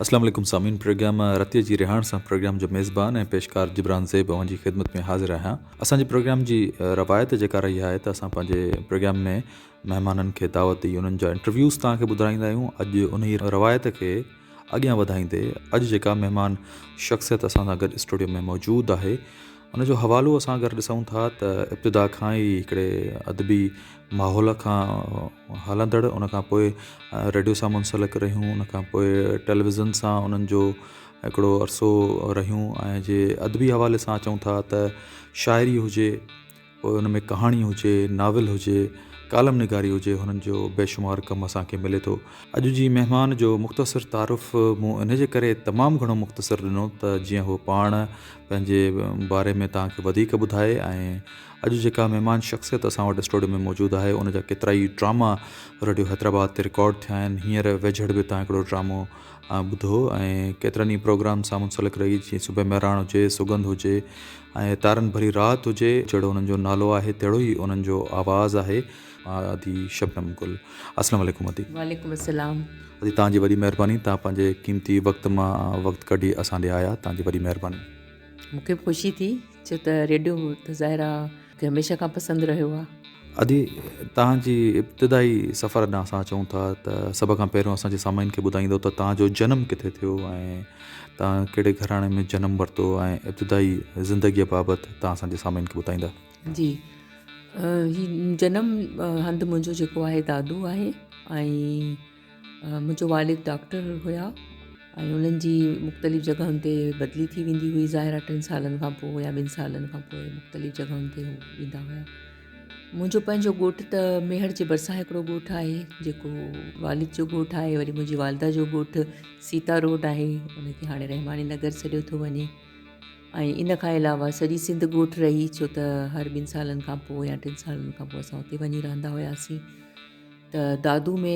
اسلام عليڪم سامعين پروگرام رتيء جي رهاڻ سان پروگرام جو ميزبان ۽ پيشڪار جبران زيب اوهان جي خدمت ۾ حاضر آهيان اسان جي پروگرام جي روايت جيڪا رهي آهي ته اسان پنهنجي پروگرام ۾ مهمانن کي دعوت ڏئي انهن جا انٽرويوز توهان کي ٻڌرائيندا آهيون اڄ انهي روايت کي اڳيان وڌائيندي اڄ جيڪا مهمان شخصيت اسان سان گڏ اسٽوڊيو ۾ موجود آهي ان جو حوالو اسان اگر ڏسون ٿا ته ابتدا کان ئي هڪڙي ادبي ماحول کان هلندڙ ان کان پوء ريڊيو سان منسلڪ رهيون ان کان پوء ٽيليويزن سان انهن جو هڪڙو عرصو رهيون ۽ جي ادبي حوالي سان اچون ٿا ته شاعري هجي پوء ان ۾ ڪهاڻي هجي، ناول هجي، ڪالم نگاري هجي هنن جو بيشمار ڪم اسان کي ملي ٿو. اڄ جي مهمان جو مختصر تعارف مون ان جي ڪري تمام گهڻو مختصر ڏنو ته جيئن هو پاڻ پنهنجي باري ۾ توهان کي وڌيڪ ٻڌائي ۽ اڄ جيڪا مهمان شخصيت اسان وٽ اسٽوڊيو ۾ موجود آهي ان جا ڪيترائي ڊراما ريڊيو حيدرآباد تي رڪارڊ ٿيا آهن هينئر ويجهڙ به توهان هڪڙو ڊرامو ٻڌو ۽ ڪيترن ئي پروگرام سان منسلڪ رهي جيئن صبح مهراڻ هجي، سڳنڌ هجي ۽ تارن ڀري رات هجي جهڙو انهن جو نالو آهي تهڙو ئي انهن جو آواز آهي ادي شبنم گل السلام عليڪم ادي. وعليڪم السلام. ادي توهان جي وڏي مهرباني توهان پنهنجي قيمتي وقت مان وقت ڪڍي اسان ڏي آيا توهان جي وڏي مهرباني. مون کي به خوشي ٿي ڇو ته ريڊيو ته ظاهر آ مون کي هميشه کان پسند رهيو آ. ادي توهان جي ابتدائي سفر ڏانهن اسان اچون ٿا ته سڀ کان پهريون اسان جي سامعين کي ٻڌائيندو ته توهان جو جنم ڪٿي ٿيو ۽ توهان ڪهڙي گهراڻي ۾ جنم ورتو ۽ ابتدائي زندگيء بابت توهان اسان جي سامعين کي ٻڌائيندا. جي هي جنم هنڌ منهنجو جيڪو آهي دادو آهي ۽ منهنجو والد ڊاڪٽر هيا ۽ انهن جي مختلف جڳهن تي بدلي ٿي ويندي هئي ظاهر آهي ٽن سالن کان پوء يا ٻن سالن کان پوء مختلف جڳهن تي هو ويندا هيا منهنجو پنهنجو ڳوٺ ته ميهڙ جي ڀرسان هڪڙو ڳوٺ آهي جيڪو والد جو ڳوٺ آهي وري منهنجي والده جو ڳوٺ سيتا روڊ آهي ان کي هاڻي رحماني نگر سڏيو ٿو وڃي ۽ ان کان علاوه سڄي سنڌ ڳوٺ رهي ڇو ته هر ٻن سالن کان پوء يا ٽن سالن کان پوء اسان اتي وڃي رهندا هياسين ته دادو ۾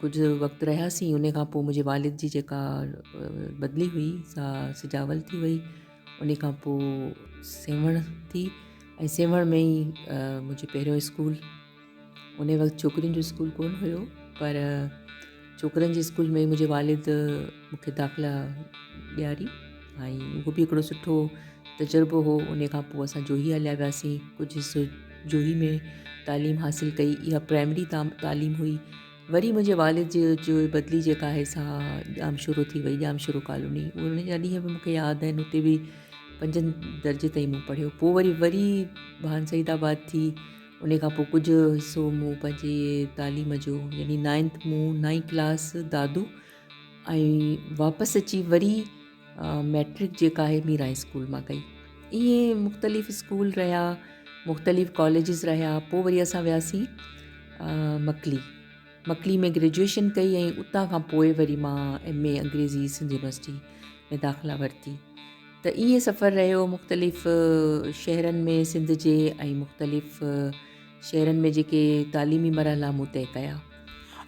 ڪجهه وقت رهياسين ان کان پوء منهنجي والد جي جيڪا بدلي هئي سا سجاول ٿي وئي ان کان پوء سيوهڻ ٿي ۽ سيوهڻ ۾ ئي منهنجو پهريون اسڪول ان وقت ڇوڪرين جو اسڪول ڪونه هيو پر ڇوڪرن جي اسڪول ۾ منهنجي والد مونکي داخلا ڏياري ۽ اهو به هڪڙو سٺو تجربو هو ان کان پوء اسان جوهي هليا وياسين ڪجهه حصو جوهي ۾ تعليم حاصل ڪئي اها پرائمري تعليم هئي وري منهنجي والد جي جو بدلي جيڪا آهي سا ڄامشورو ٿي وئي ڄامشورو ڪالوني ان جا ڏينهن به مونکي ياد آهن اتي به پنجن درجي تائين مون پڙهيو پوء وري وري ڀان سعيد آباد ٿي ان کان پوء ڪجهه حصو مون پنهنجي تعليم جو يعني نائنٿ مون نائين ڪلاس دادو ۽ واپس اچي وري ميٽرڪ جيڪا آهي ميران اسڪول مان ڪئي ائين مختلف اسڪول رهيا مختلف ڪاليجز رهيا پوء وري اسان وياسين مڪلي مڪلي ۾ گريجوئيشن ڪئي ۽ اتان کان پوء وري مان ايم اي انگريزي سنڌ يونيورسٽي ۾ داخلا ورتي ته ائين سفر رهيو مختلف شهرن ۾ سنڌ جي ۽ مختلف شهرن ۾ جيڪي تعليمي مرحلا مون طئي ڪيا.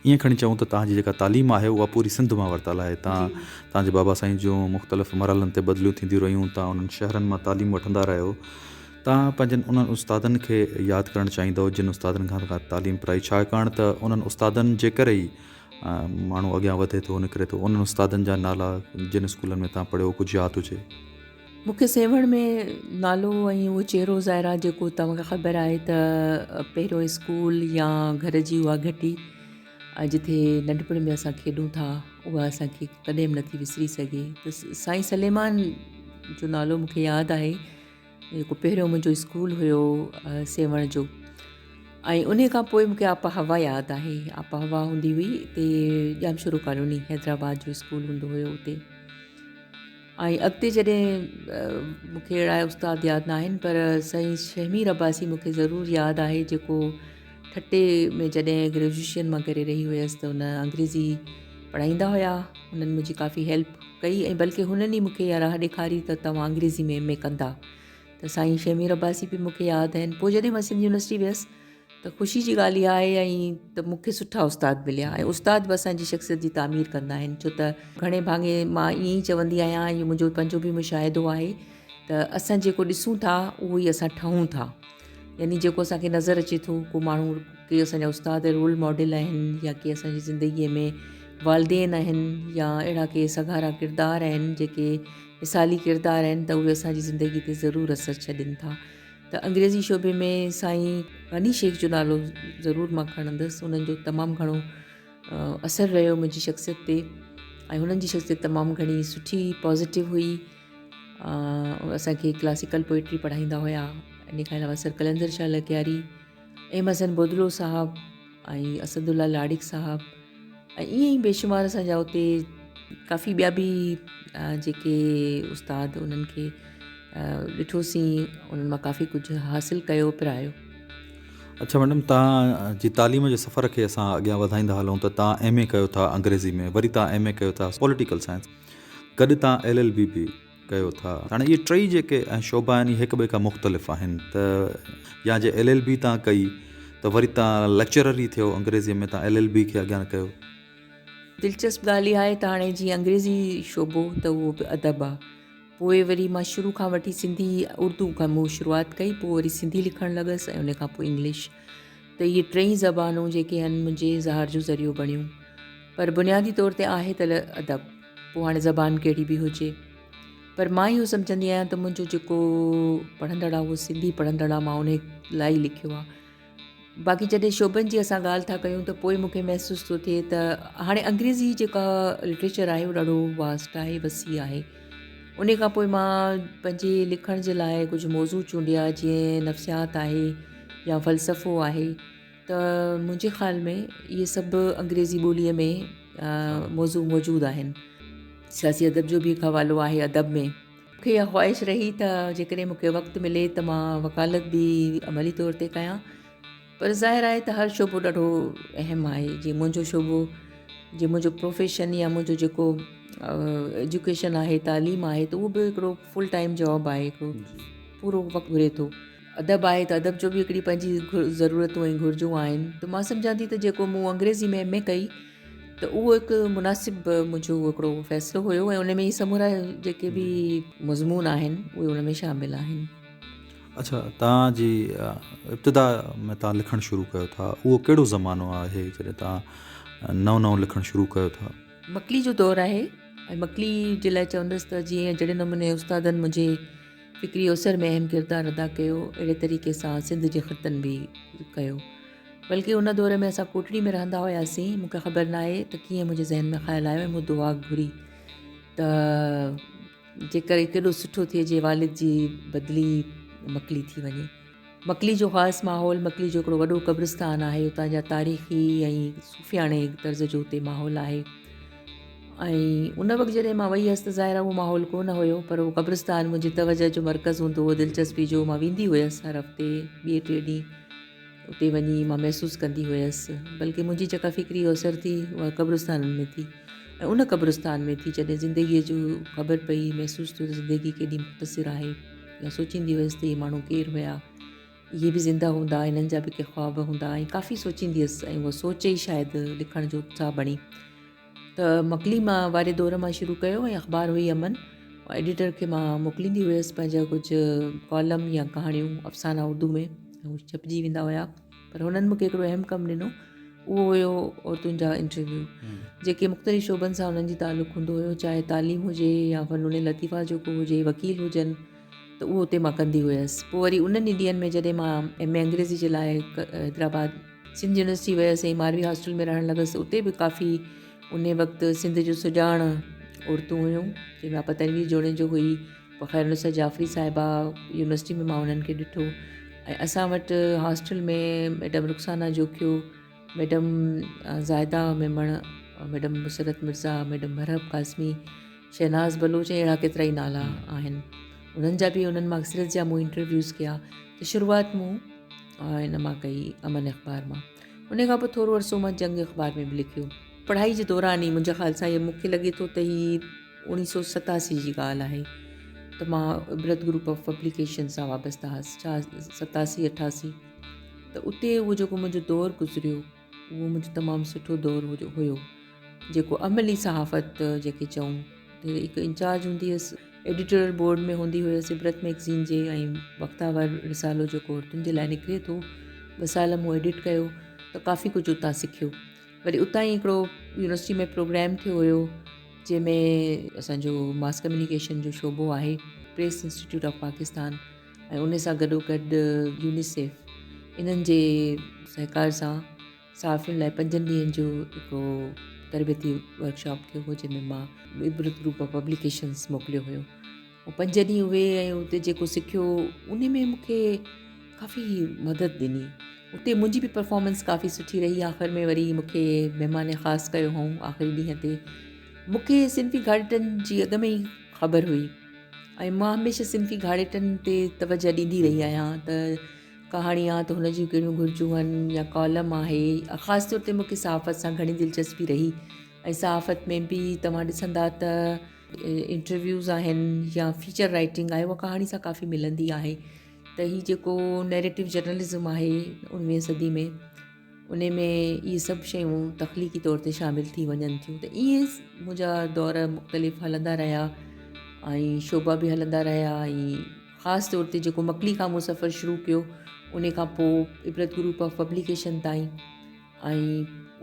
ائين کڻي چئون ته توهان جي جيڪا تعليم آهي اها پوري سنڌ مان ورتل آهي. توهان توهان جي بابا سائين جون مختلف مرحلن تي بدليون ٿينديون رهيون، توهان انهن شهرن مان تعليم وٺندا رهيو. توهان پنهنجن انهن استادن کي ياد ڪرڻ چاهيندؤ جن استادن کان توهان تعليم پرائي ڇاڪاڻ ته انهن استادن جي ڪري ئي ماڻهو اڳيان وڌي ٿو نڪري ٿو. انهن استادن جا نالا جن اسڪولن ۾ توهان پڙهيو ڪجهه ياد هجي. مون کي سيوهڻ ۾ نالو ۽ اهو چهرو ظاهر آهي جيڪو توهان کي خبر آهي ته پهريون اسڪول يا گهر جي اها گهٽي جتي ننڍپڻ ۾ اسان کيڏون ٿا اها اسان کي ڪڏهن به نٿي وسري سگهي ته سائين سليمان جو نالو مون کي ياد آهي جيڪو پهريون منهنجو اسڪول هيو سيوهڻ جو ۽ ان کان پوء مون کي آپا هوا ياد آهي آپا هوا هوندي هئي اتي ڄامشورو ڪالوني حيدرآباد جو اسڪول هوندو هيو اتي ۽ اڳتي جڏهن مون کي اهڙا استاد ياد نه آهن پر سائين شهمير عباسي مون کي ضرور ياد آهي جيڪو ٺٽي ۾ جڏهن گريجوئيشن مان ڪري رهي هيس ته ان انگريزي پڙهائيندا هيا انهن منهنجي ڪافي هيلپ ڪئي ۽ بلڪه هنن ئي مون کي اها راهه ڏيکاري ته توهان انگريزي ۾ ايم اي ڪندا ته سائين شهمير عباسي به مون کي ياد آهن پوء جڏهن مان سنڌ يونيورسٽي ويس ته خوشي جي ڳالهه اها آهي ۽ ته مون کي سٺا استاد مليا ۽ استاد به اسان جي شخصيت جي تعمير ڪندا آهن ڇو ته گهڻي ڀاڱي مان ائين ئي چوندي آهيان اهو منهنجو پنهنجو به مشاهدو آهي ته اسان جيڪو ڏسون ٿا اهو ئي اسان ٺهون ٿا يعني جيڪو اسان کي نظر اچي ٿو ڪو ماڻهو ڪي اسان جا استاد رول ماڊل آهن يا ڪي اسان جي زندگيء ۾ والدين آهن يا اهڙا ڪي سگهارا ڪردار آهن جيڪي مثالي ڪردار آهن ته اهي اسان جي زندگي تي ضرور اثر ڇڏين ٿا ته انگريزي شعبي ۾ سائين غني شيخ جو نالو ضرور مان کڻندس انهن جو تمام گهڻو اثر رهيو منهنجي شخصيت تي ۽ هنن جي شخصيت تمام گهڻي سٺي پازيٽو هئي اسان کي ڪلاسيڪل پوئٽري پڙهائيندا هيا ان کان علاوه سر قلندر شاهه لڪياري ايم حسن بودلو صاحب ۽ اسد الله لاڙڪ صاحب ۽ ائين ئي بيشمار اسان جا اتي ڪافي ٻيا به جيڪي استاد انهن کي ڏٺوسين انهن مان ڪافي ڪجهه حاصل ڪيو پرايو. اڇا ميڊم توهان جي تعليم جي سفر کي اسان اڳيان وڌائيندا هلون ته توهان ايم اي ڪيو ٿا انگريزي ۾ وري توهان ايم اي ڪيو ٿا پوليٽيڪل سائنس گڏ توهان ايل ايل بي به ڪيو ٿا هاڻي اهي ٽئي جيڪي شعبا آهن اهي هڪ ٻئي کان مختلف آهن ته يا جي ايل ايل بي توهان ڪئي ته وري توهان ليڪچرر ئي ٿيو انگريزي ۾ توهان ايل ايل بي کي اڳيان ڪيو. دلچسپ ڳالهه اها آهي ته هاڻي جيئن انگريزي شعبو ته اهو به ادب آهي پوء وري مان شروع کان وٺي سنڌي اردو کان مون شروعات ڪئي پوء وري سنڌي لکڻ لڳس ۽ ان کان پوء انگلش ته اهي ٽئي زبانون جيڪي آهن منهنجي اظهار جو ذريعو بڻيون پر بنيادي طور تي آهي ته ادب پوء هاڻي زبان ڪهڙي به هجي پر مان اهو سمجهندي آهيان ته منهنجو جيڪو پڙهندڙ آهي اهو سنڌي پڙهندڙ آهي مان ان لاء ئي لکيو آهي باقي جڏهن شعبن جي اسان ڳالهه ٿا ڪيون ته پوء مون کي محسوس ٿو ٿئي ته هاڻي انگريزي جيڪا لٽريچر آهي اهو ڏاڍو واسٽ آهي وسيع آهي ان کان پوء مان پنهنجي لکڻ جي لاء ڪجهه موضوع چونڊيا جيئن نفسيات آهي يا فلسفو آهي ته منهنجي خيال ۾ اهي سڀ انگريزي ٻوليء ۾ موضوع موجود آهن. سياسي ادب جو به هڪ حوالو آهي ادب ۾. مون کي اها خواهش رهي ته جيڪڏهن مون کي وقت ملي ته مان وڪالت به عملي طور تي ڪيان پر ظاهر آهي ته هر شعبو ڏاڍو اهم آهي جيئن منهنجو شعبو جيئن منهنجو پروفيشن يا منهنجو جيڪو ايجوڪيشن آهي تعليم آهي ته اهو به هڪڙو فل ٽائيم جاب آهي هڪڙو پورو وقت گهري ٿو ادب آهي ته ادب جو به هڪڙي پنهنجي ضرورتون ۽ گهرجون آهن ته مان سمجهان ٿي ته جيڪو مون انگريزي ۾ ايم اي ڪئي ته اهو هڪ مناسب منهنجو هڪڙو فيصلو هيو ۽ ان ۾ سمورا جيڪي به مضمون آهن اهي ان ۾ شامل آهن. اڇا توهان جي ابتدا ۾ توهان لکڻ شروع ڪيو ٿا اهو ڪهڙو زمانو آهي جڏهن توهان نئون نئون لکڻ شروع ڪيو ٿا؟ مڪلي جو دور آهي ۽ مڪلي جي لاء چوندس ته جيئن جهڙي نموني استادن منهنجي فڪري اوسر ۾ اهم ڪردار ادا ڪيو اهڙي طريقي سان سنڌ جي خطن به ڪيو بلڪه ان دور ۾ اسان ڪوٽڙي ۾ رهندا هياسين مون کي خبر ناهي ته ڪيئن منهنجي ذهن ۾ خيال آيو ۽ مون دعا گهري ته جيڪر ڪيڏو سٺو ٿئي جي والد جي بدلي مڪلي ٿي وڃي مڪلي جو خاص ماحول مڪلي جو هڪڙو وڏو قبرستان آهي اتان جا تاريخي ۽ صوفياڻي طرز جو اتي ماحول آهي ۽ ان وقت جڏهن مان وئي هيس ته ظاهر آهي اهو ماحول ڪو نه هيو پر اهو قبرستان منهنجي توجه جو مرڪز هوندو هو دلچسپي جو مان ويندي هيس هر هفتي ٻئي ٽي ڏينهن اتي وڃي مان محسوس ڪندي هيس بلڪه منهنجي جيڪا فڪري اوسر ٿي اها قبرستانن ۾ ٿي ۽ ان قبرستان ۾ ٿي جڏهن زندگيء جو خبر پئي محسوس ٿيو ته زندگي ڪيڏي مختصر آهي يا سوچيندي هيس ته اهي ماڻهو ڪير هيا اهي به زنده هوندا انهن جا به ڪي خواب هوندا ۽ ڪافي سوچيندي هيس ۽ اها سوچ ئي شايد لکڻ جو اتساهه بڻي ته مڪلي مان واري دور مان شروع ڪيو ۽ اخبار هئي امن ايڊيٽر کي مان موڪليندي هيس پنهنجا ڪجهه ڪالم يا ڪهاڻيون افسانا اردو ۾ هو ڇپجي ويندا هيا پر هنن مونکي هڪڙو اهم ڪم ڏنو اهو هيو عورتن جا انٽرويو جيڪي مختلف شعبن سان انهن جي تعلق هوندو هيو چاهي تعليم هجي يا فنون لطيفه جو ڪو هجي وڪيل هجن ته اهو اتي مان ڪندي هيس پوء وري انهن ئي ڏينهن ۾ جڏهن مان ايم اي انگريزي جي لاء حيدرآباد سنڌ يونيورسٽي ويس ۽ ماروي هاسٽل ۾ رهڻ لڳس اتي به ڪافي ان وقت سنڌ جون سڄاڻ عورتون هيون جنهن ۾ آپا تنوير جوڻيجو هئي پوء خيرالنساء جعفري صاحبه يونيورسٽي ۾ مان انهن کي ڏٺو ۽ اسان وٽ hostel ۾ madam Rukhsana Jokhio madam Zahida Memon madam Musarrat Mirza madam Marhab Qasmi Shahnaz Baloch ۽ اهڙا ڪيترا ئي نالا آهن انهن جا به انهن مان اڪثريت جا مون انٽرويوز ڪيا ته شروعات مون ان مان ڪئي امن اخبار مان ان کان پوء ٿورو عرصو مان جنگ اخبار ۾ به لکيو پڙهائي جي دوران ئي منهنجي خيال سان مون کي لڳي ٿو ته هي اوڻيهه سو ستاسي جي ڳالهه آهي ته مان عبرت گروپ آف پبليڪيشن سان وابسته هئس ڇا ستاسي اٺاسي ته اتي اهو جيڪو منهنجو دور گذريو اهو منهنجو تمام سٺو دور هيو جيڪو عملي صحافت جيڪي چئون ته هڪ انچارج هوندي هيس ايڊيٽوريل بورڊ ۾ هوندي هيس عبرت ميگزين جي ۽ بختاور رسالو جيڪو عورتن جي لاء نڪري ٿو ٻه سال مون ايڊٽ ڪيو ته ڪافي ڪجهه اتان سکيو. وري اتان ئي هڪڙو يونيورسٽي ۾ پروگرام ٿيو هيو جنهن ۾ اسانجو ماس ڪميونيڪيشن جو شعبو آهي پريس انسٽيٽيوٽ آف پاڪستان ۽ ان سان گڏو گڏ يونيسيف انهن جي سهڪار سان صحافين لاء پنجن ڏينهن جو هڪڙو تربيتي ورڪشاپ ٿيو هو جنهن ۾ مان عبرت گروپ آف پبليڪيشنس موڪليو هيو هو پنج ڏينهن اهي ۽ اتي جيڪو سکيو ان ۾ مون کي ڪافي مدد ڏني اتي منهنجي به پرفارمنس ڪافي سٺي رهي آخر ۾ وري مون کي مهمان خاص ڪيو هئائون آخري ڏينهن تي مون کي صنفي گهاڙيٽن جي اڳ ۾ ئي خبر هئي ۽ مان هميشه صنفي گهاڙيٽن تي توجه ڏيندي رهي آهيان ته ڪهاڻي آ ته هن جون ڪهڙيون گهرجون آهن يا ڪالم آهي خاص طور تي مون کي صحافت سان گهڻي دلچسپي رهي ۽ صحافت ۾ به توهان ڏسندا ته انٽرويوز آهن يا فيچر رائٽنگ آهي اها ڪهاڻي سان ڪافي ملندي آهي ته هي جيڪو نيريٽو جرنلزم آهي اڻويهين صدي ۾ ان ۾ اهي سڀ شيون تخليقي طور تي شامل ٿي وڃن ٿيون ته ائين منهنجا دور مختلف هلندا رهيا ۽ شعبا به هلندا رهيا ۽ خاص طور تي جيڪو مڪلي کان مون سفر شروع ڪيو ان کان پوء عبرت گروپ آف پبليڪيشن تائين ۽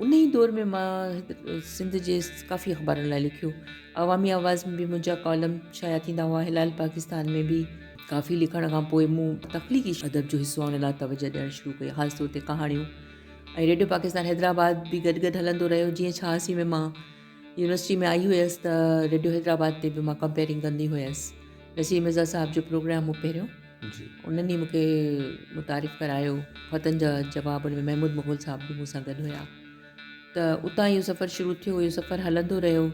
ان ئي دور ۾ مان سنڌ جي ڪافي اخبارن لاء لکيو. عوامي آواز ۾ به منهنجا ڪالم شايع ٿيندا هئا. هلال پاڪستان ۾ به ڪافي لکڻ کان پوء مون تخليقي ادب جو حصو ان لاء توجه ڏيڻ شروع ڪئي، خاص طور تي ڪهاڻيون ۽ ريڊيو پاڪستان حيدرآباد به گڏ گڏ هلندو رهيو. جيئن 86 ۾ مان يونيورسٽي ۾ آئي هيس ته ريڊيو حيدرآباد تي به مان ڪمپيئرنگ ڪندي هيس. نصير مرزا صاحب جو پروگرام هو پهريون. انهن ئي مون کي متعارف ڪرايو. خطن جا جواب ان ۾ محمود مغل صاحب به مون سان گڏ هيا ته اتان اهو سفر شروع ٿيو. اهو سفر هلندو رهيو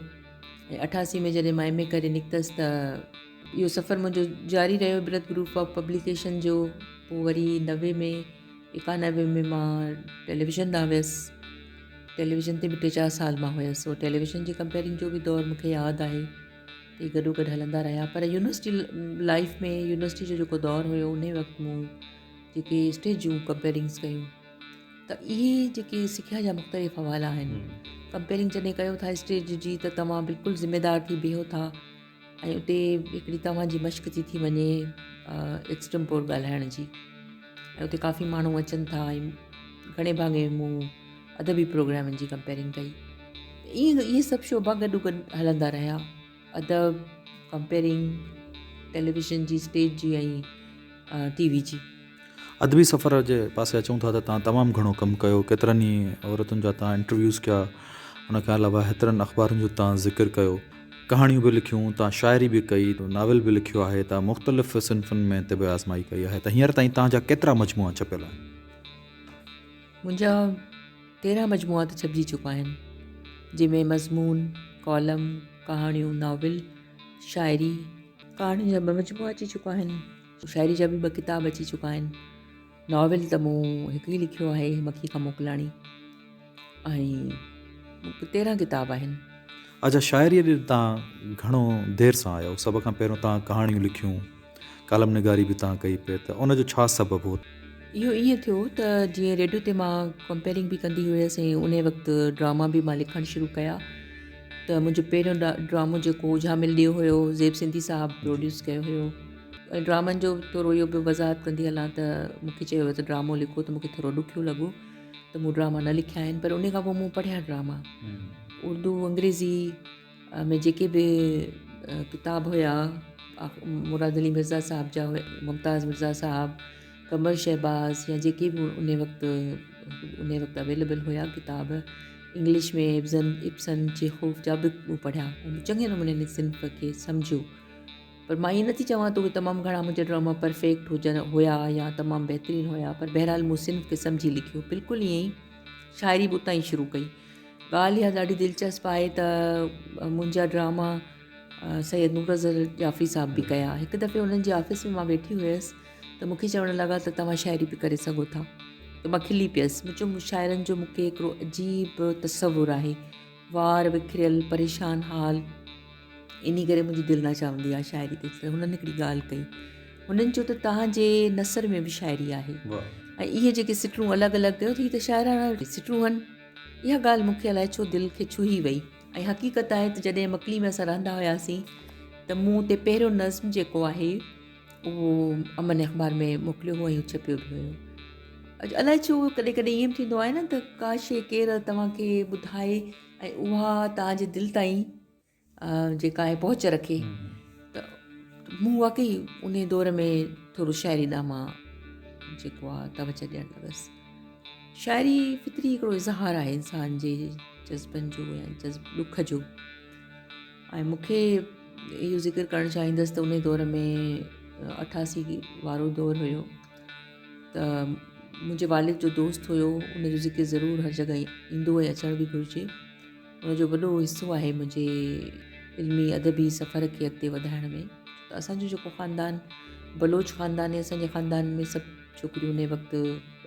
۽ 88 ۾ جڏهن مان ايم اي ڪري نڪتس ته اهو سفر منهنجو جاري رهيو عبرت گروپ آف پبليڪيشن جو. پوء وري 90 ۾ 91 ۾ مان ٽيليويزن ڏانهن ويس. ٽيليويزن تي به ٽي چار سال مان هيس. سو ٽيليويزن جي ڪمپيئرنگ جو به دور مون کي ياد آهي. اهي گڏو گڏ هلندا رهيا پر يونيورسٽي لائيف ۾ يونيورسٽي جو جيڪو دور هيو ان وقت مون جيڪي اسٽيج جون ڪمپيئرنگس ڪيون ته اهي جيڪي سکيا جا مختلف حوالا آهن ڪمپيئرنگ جڏهن ڪيو ٿا اسٽيج جي ته توهان بلڪل ذميدار ٿي بيهو ٿا ۽ اتي هڪڙي توهان جي مشق ٿي ٿي وڃي ايڪسٽمپور ڳالهائڻ جي ۽ اتي ڪافي ماڻهو اچن ٿا ۽ گهڻي ڀاڱي مون ادبي پروگرامن جي ڪمپيئرنگ ڪئي ائين اهي سڀ شعبا گڏو گڏ هلندا رهيا ادب ڪمپيئرنگ ٽيليويزن جي اسٽيج جي ۽ ٽي وي جي. ادبي سفر جي پاسي اچون ٿا ته تان تمام گهڻو ڪم ڪيو ڪيترن ئي عورتن جا تان انٽرويوز ڪيا ان کان علاوه هيترن اخبارن جو تان ذڪر ڪيو ڪهاڻيون به لکيون تان شاعري به ڪئي ناول به لکيو آهي تان مختلف صنفن ۾ طبع آزمائي ڪئي آهي ته هينئر تائين تان جا ڪيترا مجموعا ڇپيل آهن؟ منهنجا 13 مجموعا ته ڇپجي چڪا آهن، جن ۾ مضمون، ڪالم، ڪهاڻيون، ناول، شاعري. ڪهاڻين جا ٻه مجموعا اچي چڪا آهن، شاعري جا به ٻه ڪتاب اچي چڪا آهن، ناول ته مون هڪ ئي لکيو آهي مکي کان موڪلاڻي ۽ 13 ڪتاب آهن. اچا شاعريء ڏي تان گهڻو دير سان آيو، سڀ کان پهريون تان ڪهاڻيون لکيون. ڪالم نگاري به توهان ڪئي پئي ته ان جو ڇا سبب هو؟ اهو ائين ٿيو ته جيئن ريڊيو تي مان ڪمپيئرنگ به ڪندي هيس ۽ انهي وقت ڊراما به مان لکڻ شروع ڪيا ته منهنجو پهريون ڊرامو جيڪو اجهاميل ڏيئو هيو زيب سنڌي صاحب پروڊيوس ڪيو هيو ۽ ڊرامن جو ٿورو اهو به وضاحت ڪندي هلان ته مون کي چيو ويو ته ڊرامو لکو ته مون کي ٿورو ڏکيو لڳو ته مون ڊراما نه لکيا آهن پر انهي کان پوء مون پڙهيا ڊراما اردو انگريزي ۾ جيڪي به ڪتاب هيا مراد علي مرزا صاحب جا ممتاز مرزا صاحب قمر شهباز يا جيڪي به ان وقت ان وقت اويليبل هيا ڪتاب انگلش ۾ ابزن ابسن چيخوف جا به مون پڙهيا ۽ مون چڱي نموني ان صنف کي سمجهيو پر مان ائين نٿي چوان ته اهي تمام گهڻا منهنجا ڊراما پرفيڪٽ هجن هيا يا تمام بهترين هيا پر بهرحال مون صنف کي سمجهي لکيو بلڪل ائين ئي شاعري به اتان ئي شروع ڪئي ڳالهه اها ڏاڍي دلچسپ آهي ته منهنجا ڊراما سيد نور اظهر جعفري صاحب به ڪيا. هڪ دفعي انهن جي آفيس ۾ مان ويٺي هيس ته مون کي چوڻ لڳا ته توهان شاعري به ڪري سگهو ٿا ته مان کلي پيس. مون چيو شاعرن جو مون کي هڪڙو عجيب تصور آهي، وار وکريل، پريشان حال، انهي ڪري منهنجي دل نه چاهندي آهي شاعري تي. ته هنن هڪڙي ڳالهه ڪئي، هنن چيو ته توهان جي نثر ۾ به شاعري آهي ۽ اهي جيڪي سٽون الڳ الڳ ڪيو ته هي ته شاعراڻا سٽون آهن. اها ڳالهه مون کي الائي ڇو دل کي ڇهي وئي ۽ حقيقت آهي ته جڏهن مڪلي ۾ اسان رهندا هياسين ته مون اتي پهريون نظم جيڪو آهي اهو امن اخبار ۾ موڪليو هو ۽ ڇپيو به هيو. الائي ڇو ڪڏهن ڪڏهن ائين به ٿيندو آهي نه ته ڪا شيء ڪير توهان کي ٻڌائي ۽ اها توهان جي دل تائين جيڪا آهي پهچ رکي ته مون واقعي ان دور ۾ ٿورو شاعري ڏانهن مان جيڪو آهي توجه ڏيڻ لڳس. شاعري فطري هڪڙو اظهار آهي انسان جي جذبن جو يا جذب ڏک جو ۽ مون کي اهو ذڪر ڪرڻ چاهيندس ته ان دور ۾ 88 وارو دور هيو ته منهنجي والد جو دوست هيو ان جو ذڪر ضرور هر جڳهه ايندو ۽ اچڻ به گهرجي. ان جو وڏو حصو آهي منهنجي علمي ادبي سفر کي اڳتي وڌائڻ ۾ ته اسان جو جيڪو خاندان بلوچ خاندان اسان جي خاندان ۾ سڀ ڇوڪريون ان وقت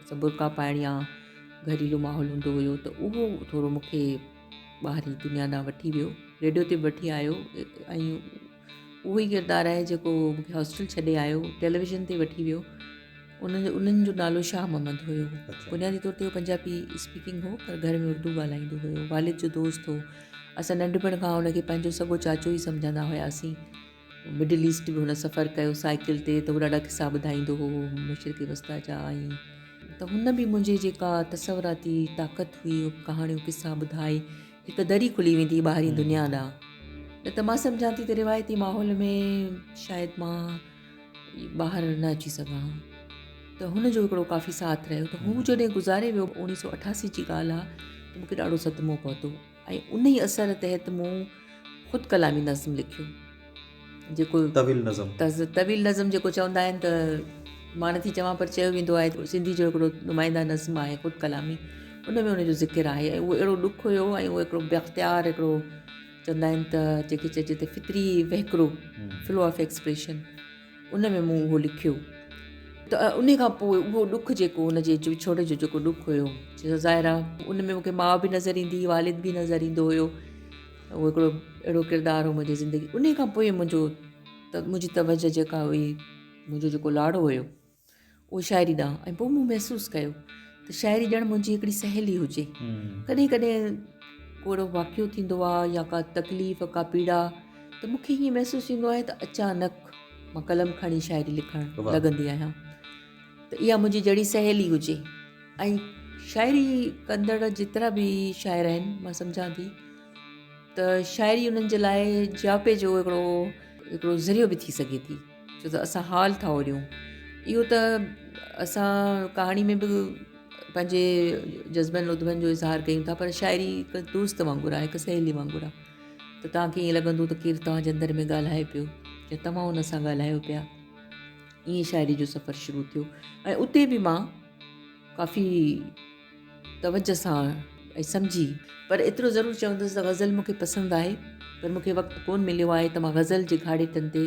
سڀ برقع پائڻ يا گهريلو ماحول هوندو هيو ته اهو ٿورو مون کي ٻاهرين دنيا ڏانهن وٺي ويو ريڊيو تي به وٺي آيو ۽ اهو ئي ڪردار آهي جيڪو مون کي هاسٽل ڇڏي آيو ٽيليويزن تي وٺي ويو انهن انهن جو نالو شاهه محمد هيو. بنيادي طور تي هو پنجابي اسپيڪنگ هو پر گهر ۾ اردو ڳالهائيندو هيو. والد جو دوست هو. اسان ننڍپڻ کان هن کي پنهنجو سڳو چاچو ئي سمجهندا هياسين. مڊل ايسٽ به هن سفر ڪيو سائيڪل تي ته هو ڏاڍا قصا ٻڌائيندو هو مشرق وسطيٰ جا ۽ ته هن به منهنجي جيڪا تصوراتي طاقت هئي ڪهاڻيون قصا ٻڌائي هڪ دري کلي ويندي هئي ٻاهرين دنيا ڏانهن. نه ته مان سمجهان ٿي ته روايتي ماحول ۾ شايد مان ٻاهر نه اچي سگهان ها ته هن جو هڪڙو ڪافي ساٿ رهيو ته هو جڏهن گذاري ويو 1988 جي ڳالهه آهي ته مونکي ڏاڍو صدمو پهتو ۽ ان ئي اثر تحت مون خود ڪلامي نظم لکيو جيڪو طويل نظم طويل نظم جيڪو چوندا آهن ته مان نٿي چوان پر چيو ويندو آهي سنڌي جو هڪڙو نمائنده نظم آهي خود ڪلامي ان ۾ ان جو ذڪر آهي ۽ اهو اهڙو ڏک هيو ۽ اهو هڪڙو بي اختيار هڪڙو چوندا آهن ته جيڪي چئجي ته فطري وهڪرو فلو آف ايڪسپريشن ان ۾ مون اهو لکيو ته ان کان پوء اهو ڏک جيڪو ان جي وڇوڙي جو جيڪو ڏک هيو ظاهر آهي ان ۾ مونکي ماء به نظر ايندي هئي والد به نظر ايندو هيو اهو هڪڙو اهڙو ڪردار هو منهنجي زندگي ان کان پوء منهنجو منهنجي توجه جيڪا هئي منهنجو جيڪو لاڙو هيو اهو شاعري ڏانهن ۽ پوء مون محسوس ڪيو ته شاعري ڄڻ منهنجي هڪڙي سهيلي هجي ڪڏهن ڪڏهن ڪو اهڙو واقعو ٿيندو آهي يا ڪا تڪليف ڪا پيڙا ته مون کي ائين محسوس ٿيندو آهي ته اچانڪ مان قلم کڻي شاعري لکڻ لڳندي آهيان ته اها منهنجي جهڙي سهيلي هجي ۽ شاعري ڪندڙ جيترا به شاعر آهن مان سمجهان ٿي ته شاعري انهن جي لاء جياپي جو هڪڙو هڪڙو ذريعو به ٿي سگهي ٿي ڇو ته اسان حال ٿا اوريون اهو ته اسان ڪهاڻي ۾ به پنهنجي جذبن ادبن جو اظهار ڪيون ٿا پر شاعري هڪ دوست وانگر آهي هڪ سهيلي وانگر آهي ته توهان کي ائين لڳندو ته ڪير توهان جي اندر ۾ ڳالهائي پيو يا توهان ان سان ڳالهايو پيا ائين شاعري جو سفر شروع ٿيو ۽ اتي به مان ڪافي توجه سان ۽ سمجهي پر ايترو ضرور چوندس ته غزل مون کي پسند آهي پر مون کي وقت ڪون مليو آهي ته مان غزل جي گهاڙيٽن تي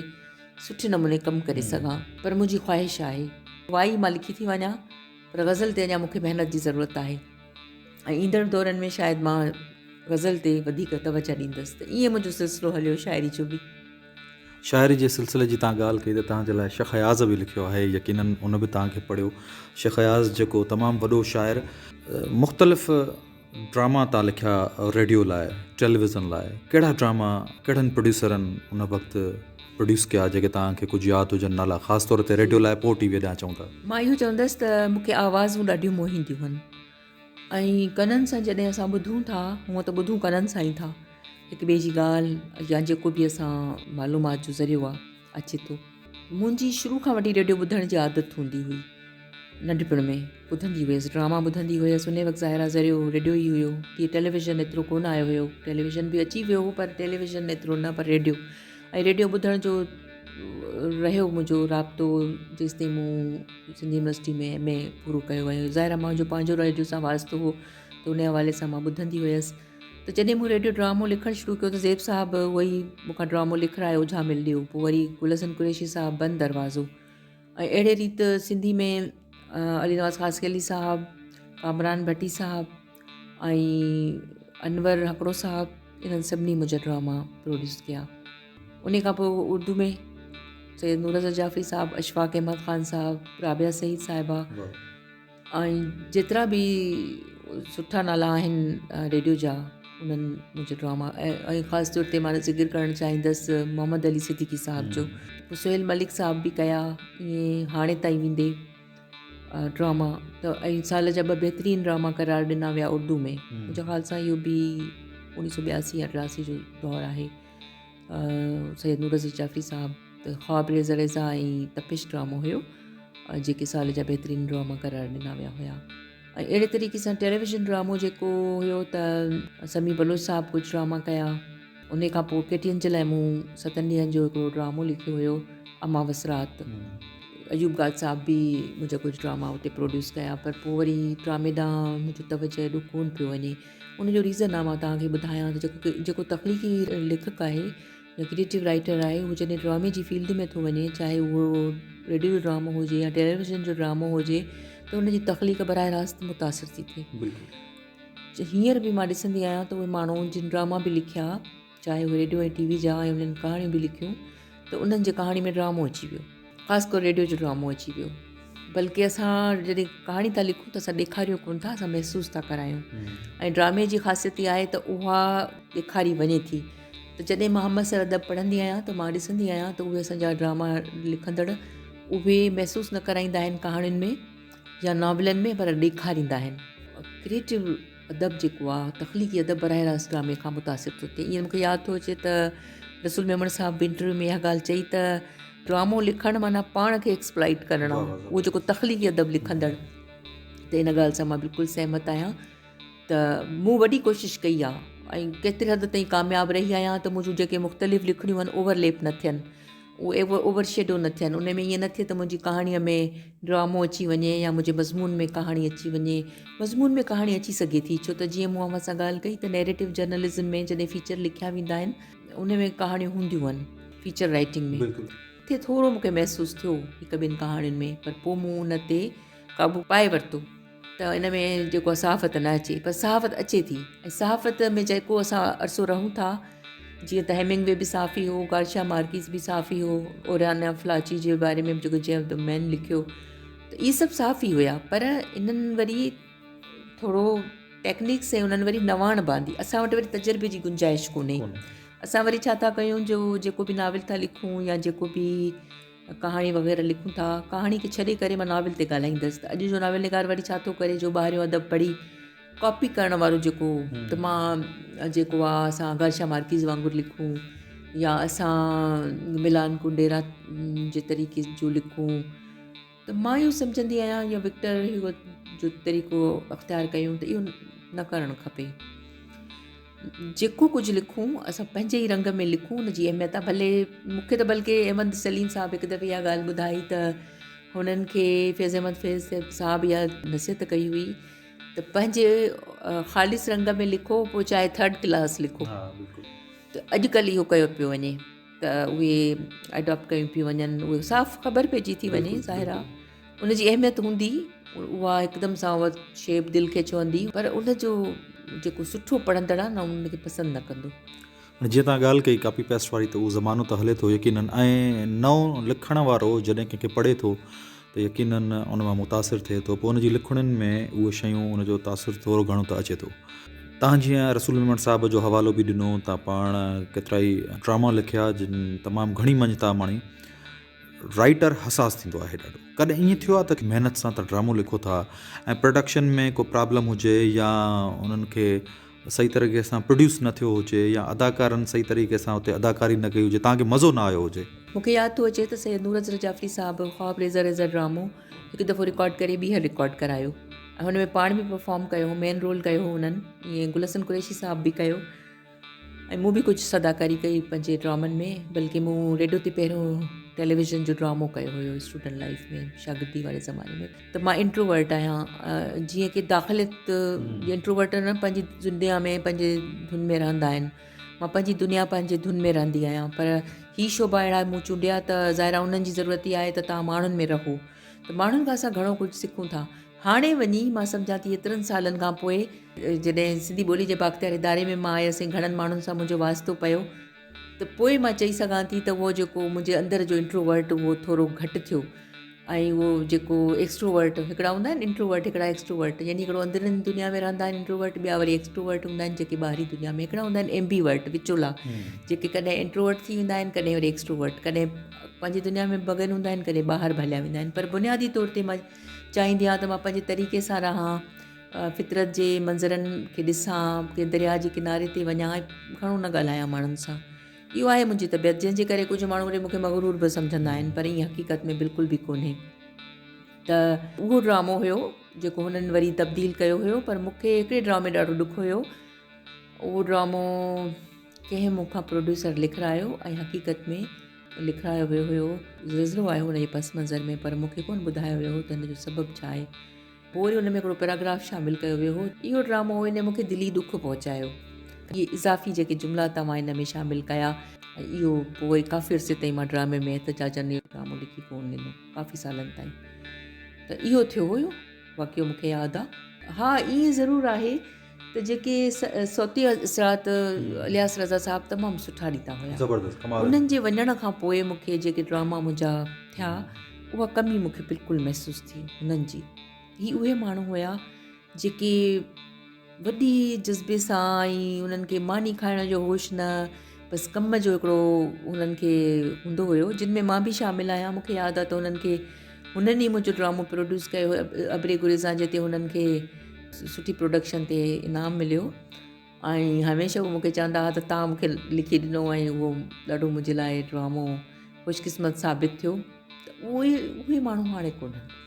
سٺي نموني ڪم ڪري سگهان پر منهنجي خواهش آهي وائي مان لکي ٿي وڃان پر غزل تي اڃا مون کي محنت جي ضرورت آهي ۽ ايندڙ دورن ۾ شايد مان غزل تي وڌيڪ توجه ڏيندس ته ائين منهنجو سلسلو هليو شاعري جو به. شاعري جي سلسلي جي توهان ڳالهه ڪئي ته توهان جي لاء شيخ اياز به لکيو آهي يقينن ان به توهان کي پڙهيو شيخ اياز جيڪو تمام وڏو شاعر مختلف ڊراما توهان لکيا ريڊيو لاء ٽيليويزن لاء ڪهڙا ڊراما ڪهڙن پروڊيوسرن ان وقت پروڊيوس ڪيا جيڪي توهان کي ڪجهه ياد هجن نالا خاص طور تي ريڊيو لاء پوء ٽي وي ڏانهن اچون ٿا. مان اهو چوندس ته مون کي آوازون ڏاڍيون موهينديون هن ۽ ڪنن سان جڏهن اسان ٻڌون ٿا هونء ته ٻڌون ڪنن سان ئي ٿا هڪ ٻئي جي ڳالهه يا جيڪو به اسان معلومات جو ذريعو آهي اچي ٿو منهنجي شروع کان وٺي ريڊيو ٻڌڻ جي عادت هوندي هئي ننڍپڻ ۾ ٻڌندي هيس ڊراما ٻڌندي هيس ان وقت ظاهر آهي ذريعو ريڊيو ئي هيو تيئن ٽيليويزن ايترو ڪونه آيو هيو ٽيليويزن به اچي ويو هو پر ٽيليويزن ايترو نه پر ريڊيو ۽ ريڊيو ٻڌڻ جو رهيو منهنجو رابطو جيستائين مون سنڌي يونيورسٽي ۾ ايم اي پورو ڪيو ۽ ظاهر آهي منهنجو پنهنجو ريڊيو سان واسطو هو ته ان حوالي سان مان ٻڌندي هيس ته جڏهن مون ريڊيو ڊرامو لکڻ شروع ڪيو ته زيب صاحب اهو ئي مون کان ڊرامو لکرايو اجهاميل ڏيئو پوء وري گل حسن قريشي صاحب بند دروازو ۽ اهڙي ريت سنڌي ۾ علي نواز خاصخيلي صاحب ڪامران ڀٽي صاحب ۽ انور هڪڙو صاحب انهن سڀني منهنجا ڊراما پروڊيوس ڪيا ان کان پوء اردو ۾ سيد نور اظهر جعفري صاحب اشفاق احمد خان صاحب رابعه سعيد صاحبه ۽ جيترا به سٺا نالا آهن ريڊيو جا انهن منهنجا ڊراما ۽ خاص طور تي مان ذڪر ڪرڻ چاهيندس محمد علي صديقي صاحب جو سهيل ملڪ صاحب به ڪيا ائين هاڻي تائين ويندي. ڊراما ته ۽ سال جا ٻه بهترين ڊراما قرار ڏنا ويا اردو ۾ منهنجي خيال سان اهو به اڻويهه سو ٻياسي يا ٽياسي جو دور آهي سيد نور عزيز جعفري صاحب ته خواب ريزه ريزه ۽ تپش ڊرامو هيو جيڪي سال جا بهترين ڊراما قرار ڏنا ويا هيا ۽ اهڙي طريقي سان ٽيليويزن ڊرامو جيڪو هيو ته سميع بلوچ صاحب ڪجهه ڊراما ڪيا ان کان پوء ڪي ٽي اين جي لاء مون ستن ڏينهن جو هڪڙو ڊرامو لکيو هيو اماوس رات ايوب گاد صاحب به منهنجا ڪجهه ڊراما اتي پروڊيوس ڪيا پر پوء وري ڊرامي ڏانهن منهنجو توجه ايڏو ڪونه پيو وڃي ان جو ريزن آ مان توهان کي ٻڌايان ته جيڪو جيڪو تخليقي ليکڪ آهي يا ڪريئيٽو رائيٽر آهي هو جڏهن ڊرامي جي فيلڊ ۾ ٿو وڃي چاهي اهو ريڊيو جو ڊرامو هجي يا ٽيليويزن جو ڊرامو هجي ته ان جي تخليق براهه راست متاثر ٿي ٿئي هينئر به مان ڏسندي آهيان ته اهي ماڻهو جن ڊراما به لکيا چاهي اهي ريڊيو ۽ ٽي وي جا ۽ انهن ڪهاڻيون به لکيون ته انهن جي ڪهاڻي ۾ ڊرامو اچي ويو خاص ڪري ريڊيو جو ڊرامو اچي ويو بلڪه اسان جڏهن ڪهاڻي ٿا لکون ته اسان ڏيکاريون ڪونه ٿا اسان محسوس ٿا ڪرايون ۽ ڊرامي جي خاصيت اها آهي ته اها ڏيکاري وڃي ٿي ته جڏهن مان همعصر ادب پڙهندي آهيان ته مان ڏسندي آهيان ته اهي اسانجا ڊراما لکندڙ اهي محسوس نه ڪرائيندا آهن ڪهاڻين ۾ يا ناولن ۾ پر ڏيکاريندا آهن ڪريئيٽو ادب جيڪو آهي تخليقي ادب براهه راست ڊرامي کان متاثر ٿو ٿئي ائين مونکي ياد ٿو اچي ته رسول ميمڻ صاحب به انٽرويو ۾ اها ڳالهه چئي ته ڊرامو لکڻ معنيٰ پاڻ کي ايڪسپلائٽ ڪرڻ آهي اهو جيڪو تخليقي ادب لکندڙ ته ان ڳالهه سان مان بلڪل سهمت آهيان ته مون وڏي ڪوشش ڪئي آهي ۽ ڪيتري حد تائين ڪامياب رهي آهيان ته منهنجون جيڪي مختلف لکڻيون آهن اوورليپ نه ٿين اهي اوور شيڊو نه ٿين ان ۾ ائين نه ٿئي ته منهنجي ڪهاڻيء ۾ ڊرامو اچي وڃي يا منهنجي مضمون ۾ ڪهاڻي اچي وڃي مضمون ۾ ڪهاڻي اچي سگهي ٿي ڇو ته جيئن مون اوهان سان ڳالهه ڪئي ته نيريٽو جرنلزم ۾ جڏهن فيچر لکيا ويندا آهن ان ۾ ڪهاڻيون هونديون آهن فيچر رائٽنگ ۾ اتي ٿورو مون کي محسوس ٿيو هڪ ٻن ڪهاڻين ۾ پر پوء مون ان تي قابو پائي ورتو ته ان ۾ جيڪو آهي صحافت نه اچي پر صحافت اچي ٿي ۽ صحافت ۾ جيڪو اسان عرصو رهون ٿا جيئن ته هيمنگ وي به صحافي هو گارشيا مارڪيز به صحافي هو اوريانا فلاچي جي باري ۾ به جيڪو جيم the مين لکيو ته اهي سڀ صحافي هيا پر انهن وري ٿورو ٽيڪنيڪس ۽ انهن وري نواڻ باندي اسان وٽ وري تجربي جي گنجائش ڪونهي اسان وري ڇا ٿا ڪيون جو جيڪو به ناول ٿا لکون يا جيڪو به ڪهاڻي وغيره لکون ٿا. ڪهاڻي کي ڇڏي ڪري مان ناول تي ڳالهائيندس ته اڄ جو ناول نگار وري ڇا ٿو ڪري جو ٻاهريون ادب پڙهي ڪاپي ڪرڻ وارو جيڪو ته مان جيڪو آ اسان گارشيا مارڪيز وانگر لکون يا اسان ملان ڪنڊيرا جي طريقي جو لکون ته مان اهو سمجهندي آهيان يا وڪٽر هيوگو جو طريقو اختيار ڪيون ته اهو نه ڪرڻ کپي. جيڪو ڪجهه لکون اسان پنهنجي ئي رنگ ۾ لکون ان جي اهميت آهي ڀلي مون کي ته بلڪه احمد سليم صاحب هڪ دفعي اها ڳالهه ٻڌائي ته هنن کي فيض احمد فيض صاحب اها نصيحت ڪئي هئي ته پنهنجي خالص رنگ ۾ لکو پوء چاهي ٿرڊ ڪلاس لکو ته اڄڪلهه اهو ڪيو پيو وڃي ته اهي اڊاپٽ ڪيون پيون وڃن اهي صاف خبر پئجي ٿي وڃي ظاهر آهي ان جي اهميت هوندي اها هڪدم سان اها شيء به دل کي ڇهندي پر ان جو جيڪو سٺو پڙهندڙ آهي نه ان کي پسند نه ڪندو. هاڻي جيئن توهان ڳالهه ڪئي ڪاپي پيسٽ واري ته اهو زمانو ته هلي ٿو يقينن ۽ نئون لکڻ وارو جڏهن ڪنهن کي پڙهي ٿو ته يقينن ان مان متاثر ٿئي ٿو پوء ان جي لکڻين ۾ اهي شيون ان جو تاثر ٿورو گهڻو ته اچي ٿو. توهان جيئن رسول ميمڻ صاحب جو حوالو به ڏنو توهان پاڻ ڪيترائي ڊراما لکيا جن تمام گهڻي مڃتا ماڻي. رائيٽر حساس ٿيندو آهي ڏاڍو. ڪڏهن ائين ٿيو آهي ته محنت سان توهان ڊرامو لکو ٿا ۽ پروڊڪشن ۾ ڪو پرابلم هجي يا انهن کي صحيح طريقي سان پروڊيوس نه ٿيو هجي يا اداڪارن صحيح طريقي سان اتي اداڪاري نه ڪئي هجي توهان کي مزو نه آيو هجي. مون کي ياد ٿو اچي ته سيد نور اظهر جعفري صاحب خواب ريزه ريزه ڊرامو هڪ دفعو رڪارڊ ڪري ٻيهر رڪارڊ ڪرايو ۽ هن ۾ پاڻ به پرفارم ڪيو هو مين رول ڪيو هو هنن ائين گل حسن قريشي صاحب به ڪيو ۽ مون به ڪجهه صداڪاري ڪئي پنهنجي ڊرامن ۾ بلڪه مون ريڊيو تي پهريون ٽيليويزن جو ڊرامو ڪيو هيو اسٽوڊنٽ لائف ۾ شاگردي واري زماني ۾ ته مان انٽروورٽ آهيان جيئن ڪي داخليت انٽروورٽ نه پنهنجي دنيا ۾ پنهنجي ڌن ۾ رهندا آهن مان پنهنجي دنيا پنهنجي ڌن ۾ رهندي آهيان پر هي شعبا اهڙا مون چونڊيا ته ظاهر آهي انهن جي ضرورت اها آهي ته توهان ماڻهن ۾ رهو ته ماڻهن کان اسان گهڻو ڪجهه سکون ٿا هاڻي وڃي مان سمجهان ٿي ايترن سالن کان پوء جڏهن سنڌي ٻولي جي بااختيار اداري ۾ مان آيس ۽ گهڻن ماڻهن سان منهنجو واسطو پيو ته پوء مان چئي سگهان ٿي ته اهو جيڪو منهنجي اندر جو انٽروورٽ اهو ٿورو گهٽ ٿيو ۽ اهو جيڪو ايڪسٽروورٽ هڪڙا هوندا آهن انٽروورٽ هڪڙا ايڪسٽروورٽ يعني هڪڙو اندرين دنيا ۾ رهندا آهن انٽروورٽ ٻيا وري ايڪسٽروورٽ هوندا آهن جيڪي ٻاهرين دنيا ۾ هڪڙا هوندا آهن ايمبيورٽ وچولا جيڪي ڪڏهن انٽروورٽ ٿي ويندا آهن ڪڏهن وري ايڪسٽروورٽ ڪڏهن پنهنجي دنيا ۾ مگن هوندا آهن ڪڏهن ٻاهر به هليا ويندا آهن پر بنيادي طور تي مان چاهيندي آهيان ته مان پنهنجي طريقي سان رهان فطرت جي منظرن کي ڏسان ڪنهن درياء جي ڪناري تي وڃان ۽ گهڻو نه ڳالهايان ماڻهن سان اهو آهي منهنجي طبيعت جنهن جي ڪري ڪجهه ماڻهو وري مون کي مغرور به سمجهندا آهن پر ائين حقيقت ۾ بلڪل به ڪونهي ته اهو ڊرامو هيو جيڪو هنن وري تبديل ڪيو هيو پر مون کي هڪڙي ڊرامي ڏاڍو ڏک هيو اهو ڊرامو ڪنهن مون کان پروڊيوسر لکرايو ۽ حقيقت ۾ لکرايو ويو هيو زلزلو آيو هن جي پس منظر ۾ پر مون کي ڪونه ٻڌايو ويو هو ته هن جو سبب ڇا آهي پوء وري ان ۾ هڪڙو پيراگراف شامل ڪيو ويو هو. اهو ڊرامو ان مون کي دلي ڏک پهچايو. اهي اضافي جيڪي جملا توهان ان ۾ شامل ڪيا ۽ اهو پوء وري ڪافي عرصي تائين مان ڊرامي ۾ احتجاجن اهو ڊرامو لکي ڪونه ڏنو ڪافي سالن تائين ته اهو ٿيو هيو واقعو مون کي ياد آ. ها ائين ضرور آهي ته جيڪي صوتي اثرات الياس رضا صاحب تمام سٺا ڏيندا هيا زبردست ڪمال انهن جي وڃڻ کان پوء مون کي جيڪي ڊراما منهنجا ٿيا اها ڪمي مون کي بلڪل محسوس ٿي هنن جي هي اهي ماڻهو هيا جيڪي وڏي جذبي سان ۽ انهن کي ماني کائڻ جو هوش نه بس ڪم جو هڪڙو هنن کي هوندو هيو جن ۾ مان به شامل آهيان مون کي ياد آهي ته هنن کي هنن ئي منهنجو ڊرامو پروڊيوس ڪيو هيو ابري گريزان جتي هنن کي سٺي پروڊڪشن تي انعام مليو ۽ هميشه هو مونکي چوندا هئا ته تان مونکي لکي ڏنو ۽ اهو ڏاڍو منهنجي لاء ڊرامو خوش قسمت ثابت ٿيو ته اهي اهي ماڻهو هاڻي ڪونهن.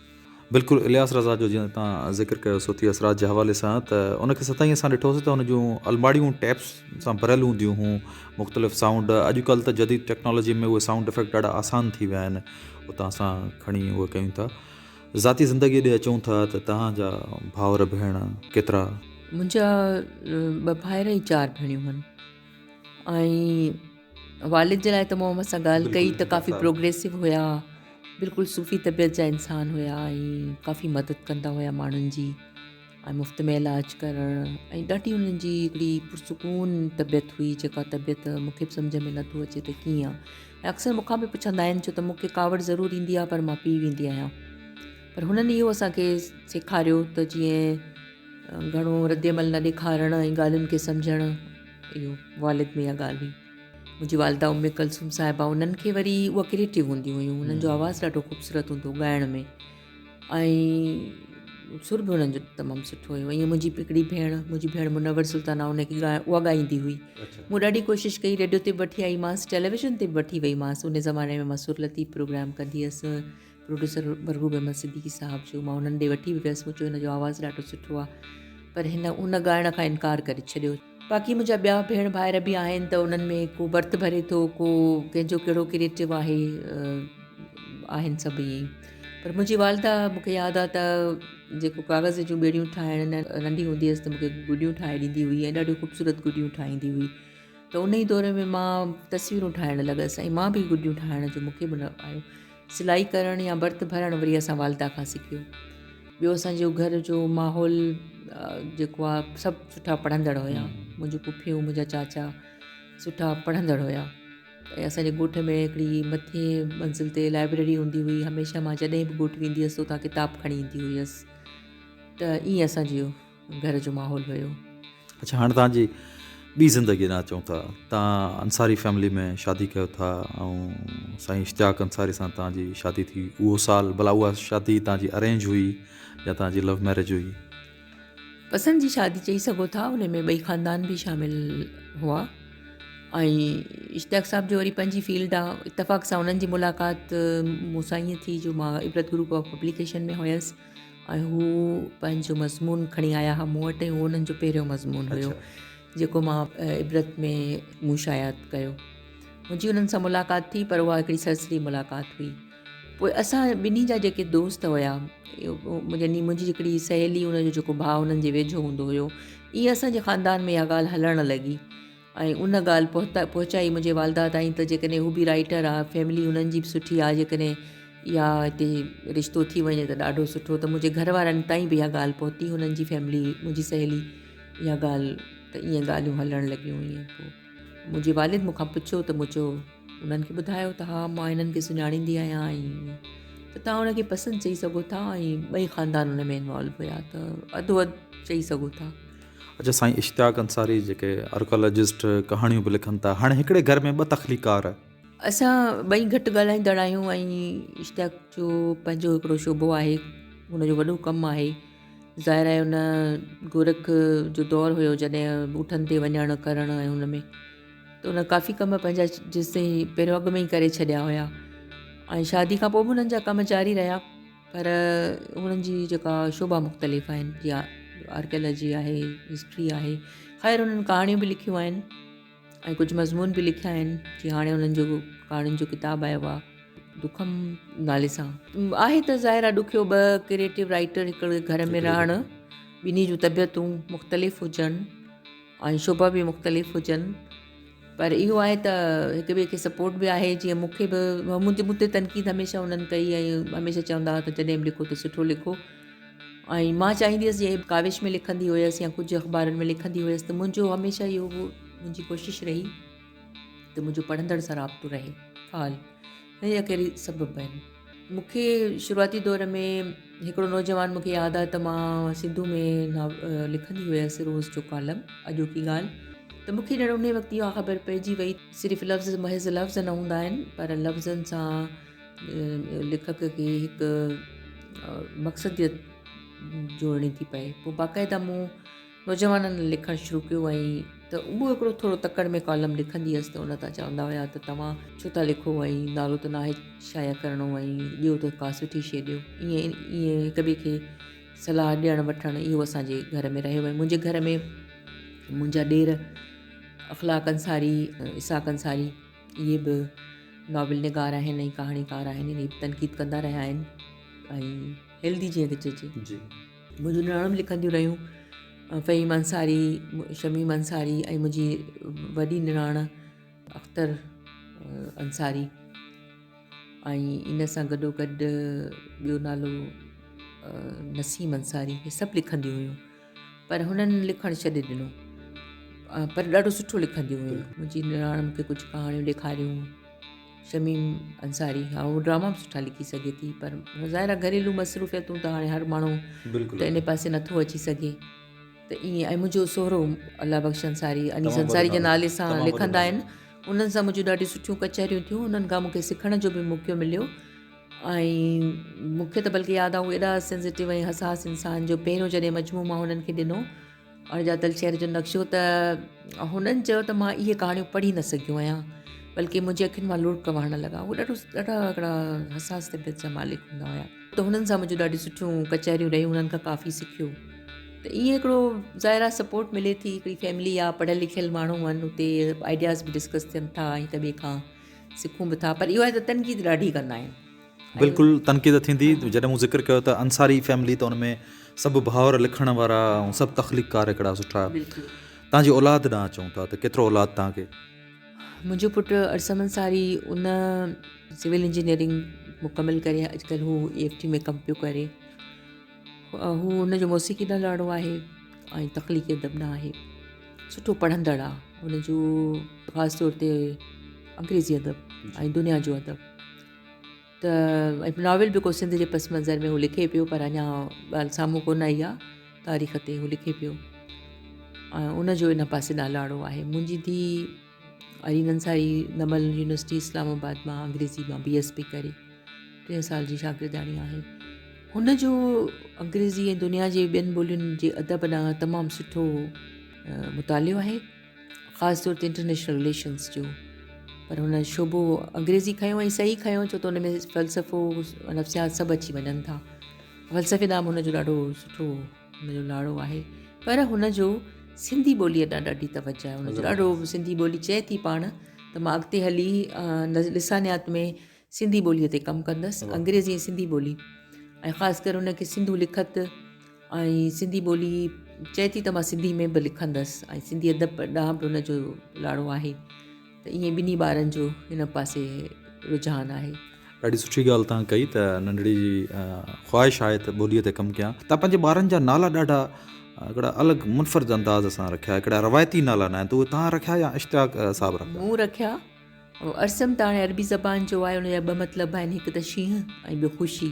بلڪل الياس رضا جو جيئن تان ذڪر ڪيو صوتي اثرات جي حوالي سان ته ان کي ستائين اسان ڏٺوسين ته ان جون الماڙيون ٽيپس سان ڀريل هونديون هيون مختلف سائونڊ اڄ ڪلهه ته جديد ٽيڪنالاجي ۾ اهي سائونڊ افيڪٽ ڏاڍا آسان ٿي ويا آهن اتان اسان کڻي اهي ڪيون ٿا ذاتي زندگيء ڏي اچون ٿا ته توهان جا ڀائر ڀيڻ ڪيترا؟ منهنجا ٻه ڀائر ۽ چار ڀيڻيون هن ۽ والد جي لاء ته مون اوهان سان ڳالهه ڪئي ته ڪافي پروگريسو هيا بلڪل صوفي طبيعت جا انسان هيا ۽ ڪافي مدد ڪندا هيا ماڻهن جي ۽ مفت ۾ علاج ڪرڻ ۽ ڏاڍي انهن جي هڪڙي پرسڪون طبيعت هئي جيڪا طبيعت مون کي به سمجهه ۾ نٿو اچي ته ڪيئن آهي ۽ اڪثر مون کان به پڇندا آهن ڇو ته مون کي ڪاوڙ ضرور ايندي آهي پر مان پي ويندي آهيان پر هنن اهو اسانکي سيکاريو ته جيئن گهڻو رد عمل نه ڏيکارڻ ۽ ڳالهين کي سمجهڻ اهو والد ۾ اها ڳالهه هئي منهنجي والده ام ڪلثوم صاحبه انهن کي وري اها ڪريٽو هونديون هيون انهن جو آواز ڏاڍو خوبصورت هوندو هو ڳائڻ ۾ ۽ سر به انهن جو تمام سٺو هيو ائين منهنجي هڪڙي ڀيڻ منهنجي ڀيڻ منور سلطانه ان کي ڳائي اها ڳائيندي هئي مون ڏاڍي ڪوشش ڪئي ريڊيو تي به وٺي آئي مانس ٽيليويزن تي به وٺي وئي مانس ان زماني ۾ مان سر لطيف پروگرام ڪندي هيس پروڊيوسر مرغوب احمد صديقي صاحب جو مان انهن ڏي وٺي به ويس مون چيو هن جو آواز ڏاڍو سٺو آهي پر هن ان ڳائڻ کان انڪار ڪري ڇڏيو باقي منهنجا ٻيا ڀيڻ ڀائر به آهن ته انهن ۾ ڪو ڀرت ڀري ٿو ڪو ڪنهن جو ڪهڙو ڪريئيٽو آهي آهن سڀ ائين ئي پر منهنجي والده مون کي ياد آهي ته جيڪو ڪاغذ جون ٻيڙيون ٺاهڻ ننڍي هوندي هيس ته مون کي گڏيون ٺاهي ڏيندي هئي ۽ ڏاڍيون خوبصورت گڏيون ٺاهيندي هئي ته ان ئي دور ۾ مان تصويرون ٺاهڻ لڳس ۽ مان به گڏيون ٺاهڻ جو مون کي به نه آيو سلائي ڪرڻ يا ڀرت ڀرڻ وري اسان والده کان سکيو. ٻيو اسان جو گهر جو ماحول جيڪو آ سڀ سٺا پڙهندڙ هيا. منهنجون پڦيون منهنجا چاچا سٺا پڙهندڙ هيا ۽ اسان جي ڳوٺ ۾ هڪڙي مٿي منزل تي لائبريري هوندي هئي هميشه مان جڏهن به ڳوٺ ويندي هيس ته اتان ڪتاب کڻي ايندي هيس ته ائين اسان جو گهر جو ماحول هيو. اڇا هاڻ توهان جي ٻي زندگي ڏانهن اچون ٿا توهان انصاري فيملي ۾ شادي ڪيو ٿا ۽ سائين اشتياق انصاري سان توهان جي شادي ٿي اهو سال ڀلا اها شادي توهان جي ارينج هئي يا توهان جي لو ميرج هئي؟ پسند جي شادي چئي سگهو ٿا ان ۾ ٻئي خاندان به شامل هئا ۽ اشتياق صاحب جو وري پنهنجي فيلڊ آ اتفاق سان انهن جي ملاقات مون سان ائين ٿي جو مان عبرت گروپ آف پبليڪيشن ۾ هيس ۽ هو پنهنجو مضمون کڻي آيا هئا مون وٽ ۽ اهو انهن جو پهريون مضمون هيو جيڪو مان عبرت ۾ مون شايع ڪيو منهنجي انهن سان ملاقات ٿي پر اها هڪڙي سرسري ملاقات هئي پوء اسان ٻنهي جا جيڪي دوست هيا يعني منهنجي هڪڙي سهيلي ان جو جيڪو ڀاء انهن جي ويجهو هوندو هيو ائين اسانجي خاندان ۾ اها ڳالهه هلڻ لڳي ۽ ان ڳالهه پهتا پهچائي منهنجي والده تائين ته جيڪڏهن هو به رائيٽر آ فيملي انهن جي به سٺي آ جيڪڏهن اها هتي رشتو ٿي وڃي ته ڏاڍو سٺو ته منهنجي گهر وارن تائين به اها ڳالهه پهتي هنن جي فيملي منهنجي سهيلي اها ڳالهه ته ائين ڳالهيون هلڻ لڳيون ائين پوء منهنجي والد مون کان پڇيو ته مون چيو انهن کي ٻڌايو ته ها مان هنن کي سڃاڻيندي آهيان ۽ ته توهان ان کي پسند چئي سگهو ٿا ۽ ٻئي خاندان ان ۾ انوالو هيا ته اڌو اڌ چئي سگهو ٿا. اچا سائين اشتياق انصاري جيڪي آرڪيالاجسٽ ڪهاڻيون به لکن ٿا هاڻي هڪڙي گهر ۾ ٻه تخليقار. اسان ٻئي گهٽ ڳالهائيندڙ آهيون ۽ اشتياق جو پنهنجو هڪڙو شعبو آهي ان جو وڏو ڪم آهي ظاهر آهي ان گورک جو دور هيو جڏهن اٺن تي وڃڻ ڪرڻ ۽ ان ۾ ته ان ڪافي ڪم پنهنجا جيستائين پهريون اڳ ۾ ئي ڪري ڇڏيا هيا ۽ شادي کان پوء به انهن جا ڪم جاري رهيا پر انهن جي جيڪا شعبا مختلف آهن جيئن آرڪيالاجي آهي هسٽري آهي خير انهن ڪهاڻيون به لکيون آهن ۽ ڪجهه مضمون به لکيا آهن جيئن هاڻي انهن جو ڪهاڻين جو ڪتاب آيو آهي دکم نالي سان آهي ته ظاهر آهي ڏکيو ٻه ڪريئيٽو رائيٽر هڪڙي گهر ۾ رهڻ ٻنهي جون طبيعتون مختلف هجن ۽ شعبا به مختلف هجن پر اهو آهي ته هڪ ٻئي کي سپورٽ به آهي جيئن مون کي به منهنجي مون تي تنقيد هميشه انهن ڪئي ۽ هميشه چوندا هئا ته جڏهن به لکو ته سٺو لکو ۽ مان چاهيندي هيس جيئن ڪاوش ۾ لکندي هيس يا ڪجهه اخبارن ۾ لکندي هيس ته منهنجو هميشه اهو منهنجي ڪوشش رهي ته منهنجو پڙهندڙ سان رابطو رهي فعال ان جا ڪهڙي سبب آهن مون کي شروعاتي دور ۾ هڪڙو نوجوان مون کي ياد آهي ته مان سنڌو ۾ لکندي هيس روز جو ڪالم اڄوڪي ڳالهه ته مون کي ڄڻ ان وقت اها خبر پئجي وئي صرف لفظ محض لفظ نه هوندا آهن پر لفظن سان ليکڪ کي هڪ مقصديت جوڙڻي ٿي پئي پوء باقاعده مون نوجوانن لکڻ شروع ڪيو ۽ ته اهو هڪڙو ٿورو تڪڙ ۾ ڪالم لکندي هيس ته ان تان چوندا هيا ته توهان ڇو ٿا لکو ۽ نالو ته ناهي شايع ڪرڻو ۽ ڏيو ته ڪا سٺي شيء ڏيو ائين ائين هڪ ٻئي کي صلاح ڏيڻ وٺڻ اهو اسان جي گهر ۾ رهيو ۽ منهنجي گهر ۾ منهنجا ڏير اخلاق انصاري اسحاق انصاري اهي به ناول نگار آهن ۽ ڪهاڻيڪار آهن اهي به تنقيد ڪندا رهيا آهن ۽ هيلدي جيئن ته چئجي جي منهنجون نڻان به لکنديون رهيون فهيم انصاري شميم انصاري ۽ منهنجي وڏي نڻان اختر انصاري ۽ ان سان گڏو گڏ ٻيو نالو نسيم انصاري هي سڀ لکنديون هيون پر هنن لکڻ ڇڏي ڏنو پر ڏاڍو سٺو لکنديون هيون منهنجي نڻان مون کي ڪجهه ڪهاڻيون ڏيکاريون شميم انصاري ها هو ڊراما به سٺا لکي سگهي ٿي پر ظاهر آهي گهريلو مصروفيتون ته هاڻي هر ماڻهو ته ان پاسي نٿو اچي سگهي ته ائين ۽ منهنجو سهرو الله بخش انصاري انيس انصاري جي نالي سان لکندا آهن انهن سان منهنجون ڏاڍيون سٺيون ڪچهريون ٿيون انهن کان مونکي سکڻ جو به موقعو مليو ۽ مونکي ته بلڪه ياد آهي ايڏا سينسيٽو ۽ حساس انسان جو پهريون جڏهن مجموعو مان هنن کي ڏنو اڻڄاتل شهر جو نقشو ته هنن چيو ته مان اهي ڪهاڻيون پڙهي نه سگهيو آهيان بلڪه منهنجي اکين مان لڙڪ وهڻ لڳا هو ڏاڍو ڏاڍا هڪڙا حساس طبيعت جا مالڪ هوندا هيا ته هنن سان منهنجون ڏاڍيون سٺيون ڪچهريون رهيون هنن کان ڪافي سکيو ته ائين هڪڙو ظاهر آهي سپورٽ ملي ٿي هڪڙي فيملي آهي پڙهيل لکيل ماڻهو آهن اتي آئيڊياز به ڊسڪس ٿين ٿا ۽ هڪ ٻئي کان سکون به ٿا پر اهو آهي ته تنقيد ڏاڍي ڪندا آهن بلڪل تنقيد ٿيندي جڏهن مون ذڪر ڪيو ته انصاري فيملي ته ان ۾ سڀ ڀائر لکڻ وارا ۽ سڀ تخليقڪار هڪڙا سٺا توهان جي اولاد ڏانهن اچون ٿا ته ڪيترو اولاد توهان کي؟ منهنجو پٽ ارسم انصاري ان سول انجنيئرنگ مڪمل ڪري اڄڪلهه هو اي ايف ٽي ۾ ڪم پيو ڪري هو ان جو موسيقي ڏانهن لاڙو آهي ۽ تخليقي ادب ڏانهن آهي سٺو پڙهندڙ آهي ان جو خاص طور تي انگريزي ادب ۽ دنيا جو ادب ته ۽ ناول به ڪو سنڌ جي پس منظر ۾ هو لکي پيو پر اڃا ڳالهه سامهون ڪونه آئي آهي تاريخ تي هو لکي پيو ۽ ان جو ان پاسي ڏانهن لاڙو آهي منهنجي ڌيء ارين انصاري نمل يونيورسٽي اسلام آباد مان انگريزي مان بي ايس پي ڪري ٽئين سال جي شاگردياڻي آهي هن جو انگريزي ۽ دنيا جي ٻين ٻولين جي ادب ڏانهن تمام سٺو مطالعو آهي خاص طور تي انٽرنيشنل رليشنس جو پر هن شعبو انگريزي کنيو ۽ صحيح کنيو ڇو ته ان ۾ فلسفو نفسيات سڀ اچي وڃن ٿا فلسفي ڏانهن به هن جو ڏاڍو سٺو هن جو لاڙو آهي پر هن جو سنڌي ٻوليء ڏانهن ڏاڍي توجه آهي هن جو ڏاڍو سنڌي ٻولي چئي ٿي پاڻ ته مان اڳتي هلي لسانيات ۾ سنڌي ٻوليء تي ڪم ڪندس انگريزي ۽ سنڌي ٻولي ۽ خاص ڪري هن کي سنڌو لکت ۽ سنڌي ٻولي چئي ٿي ته مان سنڌي ۾ به لکندس ۽ سنڌي ادب ڏانهن به هن جو لاڙو آهي ته ائين ٻنهي ٻارن جو هن پاسي رجحان آهي. ڏاڍي سٺي ڳالهه توهان ڪئي ته ننڍڙي جي خواهش آهي ته ٻوليء تي ڪم ڪيان. توهان پنهنجي ٻارن جا نالا ڏاڍا هڪڙا الڳ منفرد انداز سان رکيا هڪڙا روايتي نالا ناهن ته اهي توهان رکيا يا اشتياق صاحب رکيا؟ مون رکيا. ارسم ته هاڻي عربي زبان جو آهي ان جا ٻه مطلب آهن هڪ ته شينهن ۽ ٻيو خوشي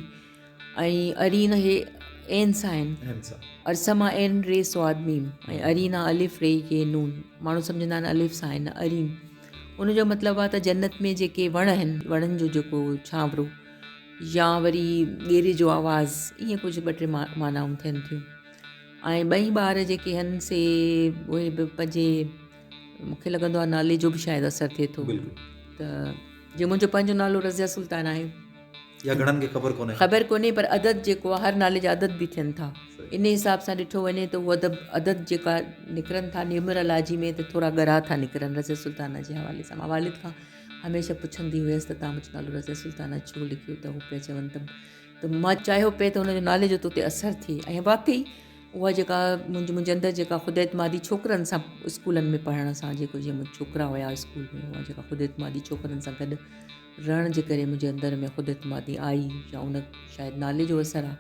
۽ ارين هي عين سان آهن ارسم آ عين ري صاد ميم ۽ ارين آ الف ري يي نون ماڻهو سمجهندا آهن الف سان آهن ارين ان جو مطلب آ ته جنت ۾ جيڪي وڻ آهن وڻن جو جيڪو ڇانورو يا وري ڳيري جو آواز ائين ڪجهه ٻه ٽي معنائون ٿين ٿيون ۽ ٻئي ٻار جيڪي آهن سي اهي به پنهنجي مونکي لڳندو آهي نالي جو به شايد اثر ٿئي ٿو ته جي منهنجو پنهنجو نالو رضيه سلطان آهي يا گهڻن کي خبر ڪونهي. خبر ڪونهي پر عدد جيڪو آهي هر نالي جا عدد به ٿين ٿا ان حساب سان ڏٺو وڃي ته اهو ادب عدد جيڪا نڪرن ٿا نيومرالاجي ۾ ته ٿورا ڳرا ٿا نڪرن رضيه سلطانه جي حوالي سان مان والد کان هميشه پڇندي هيس ته تان منهنجو نالو رضيه سلطانه ڇو لکيو ته هو پيا چون ته ته مان چاهيو پئي ته هن جو نالي جو تو تي اثر ٿئي ۽ واقعي اها جيڪا منهنجي منهنجي اندر جيڪا خود اعتمادي ڇوڪرن سان اسڪولن ۾ پڙهڻ سان جيڪو جيئن ڇوڪرا هيا اسڪول ۾ اها جيڪا خود اعتمادي ڇوڪرن سان گڏ رهڻ جي ڪري منهنجي اندر ۾ خود اعتمادي آئي يا ان شايد نالي جو اثر آهي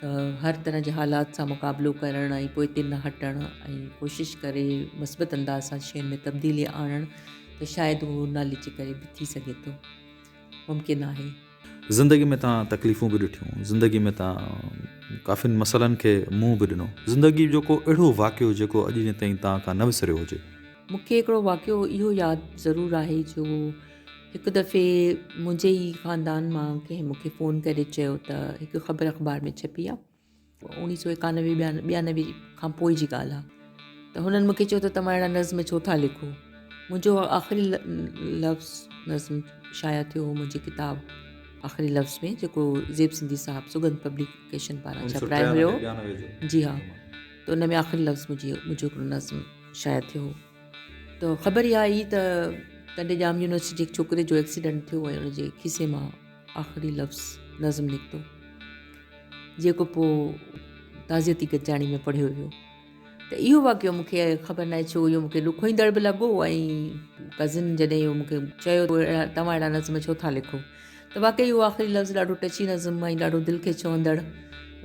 ته هر طرح جي حالات سان مقابلو ڪرڻ ۽ پوئتي نه هٽڻ ۽ ڪوشش ڪري مثبت انداز سان شين ۾ تبديلي آڻڻ ته شايد اهو نالي جي ڪري به ٿي سگهي ٿو ممڪن آهي. زندگي ۾ توهان تڪليفون به ڏٺيون، زندگي ۾ توهان ڪافين مسئلن کي منهن به ڏنو، زندگي جو ڪو اهڙو واقعو جيڪو اڄ ڏينهن تائين توهان کان نه وسريو هجي؟ مون کي هڪڙو واقعو اهو ياد ضرور آهي جو هڪ دفعي منهنجي ئي خاندان مان ڪنهن مون کي فون ڪري چيو ته هڪ خبر اخبار ۾ ڇپي آهي اوڻيهه سو ايڪانوي ٻيانوي کان پوء جي ڳالهه آهي ته هنن مون کي چيو ته توهان اهڙا نظم ڇو ٿا لکو منهنجو آخري لفظ نظم شايع ٿيو هو منهنجي ڪتاب آخري لفظ ۾ جيڪو زيب سنڌي صاحب سگند پبليڪيشن پاران ڇپرايو هيو جي ها ته ان ۾ آخري لفظ منهنجي منهنجو هڪڙو نظم شايع ٿيو هو ته خبر اها آئي ته ٽنڊي ڄام يونيورسٽي جي هڪ ڇوڪري جو ايڪسيڊنٽ ٿيو ۽ ان جي کيسي مان آخري لفظ نظم نڪتو جيڪو پوء تعزيتي گڏجاڻي ۾ پڙهيو ويو ته اهو واقعو مون کي خبر ناهي ڇو اهو مون کي ڏکوئيندڙ به لڳو ۽ ڪزن جڏهن اهو مون کي چيو توهان اهڙا نظم ڇو ٿا لکو ته واقعي اهو آخري لفظ ڏاڍو ٽچي نظم ۽ ڏاڍو دل کي ڇهندڙ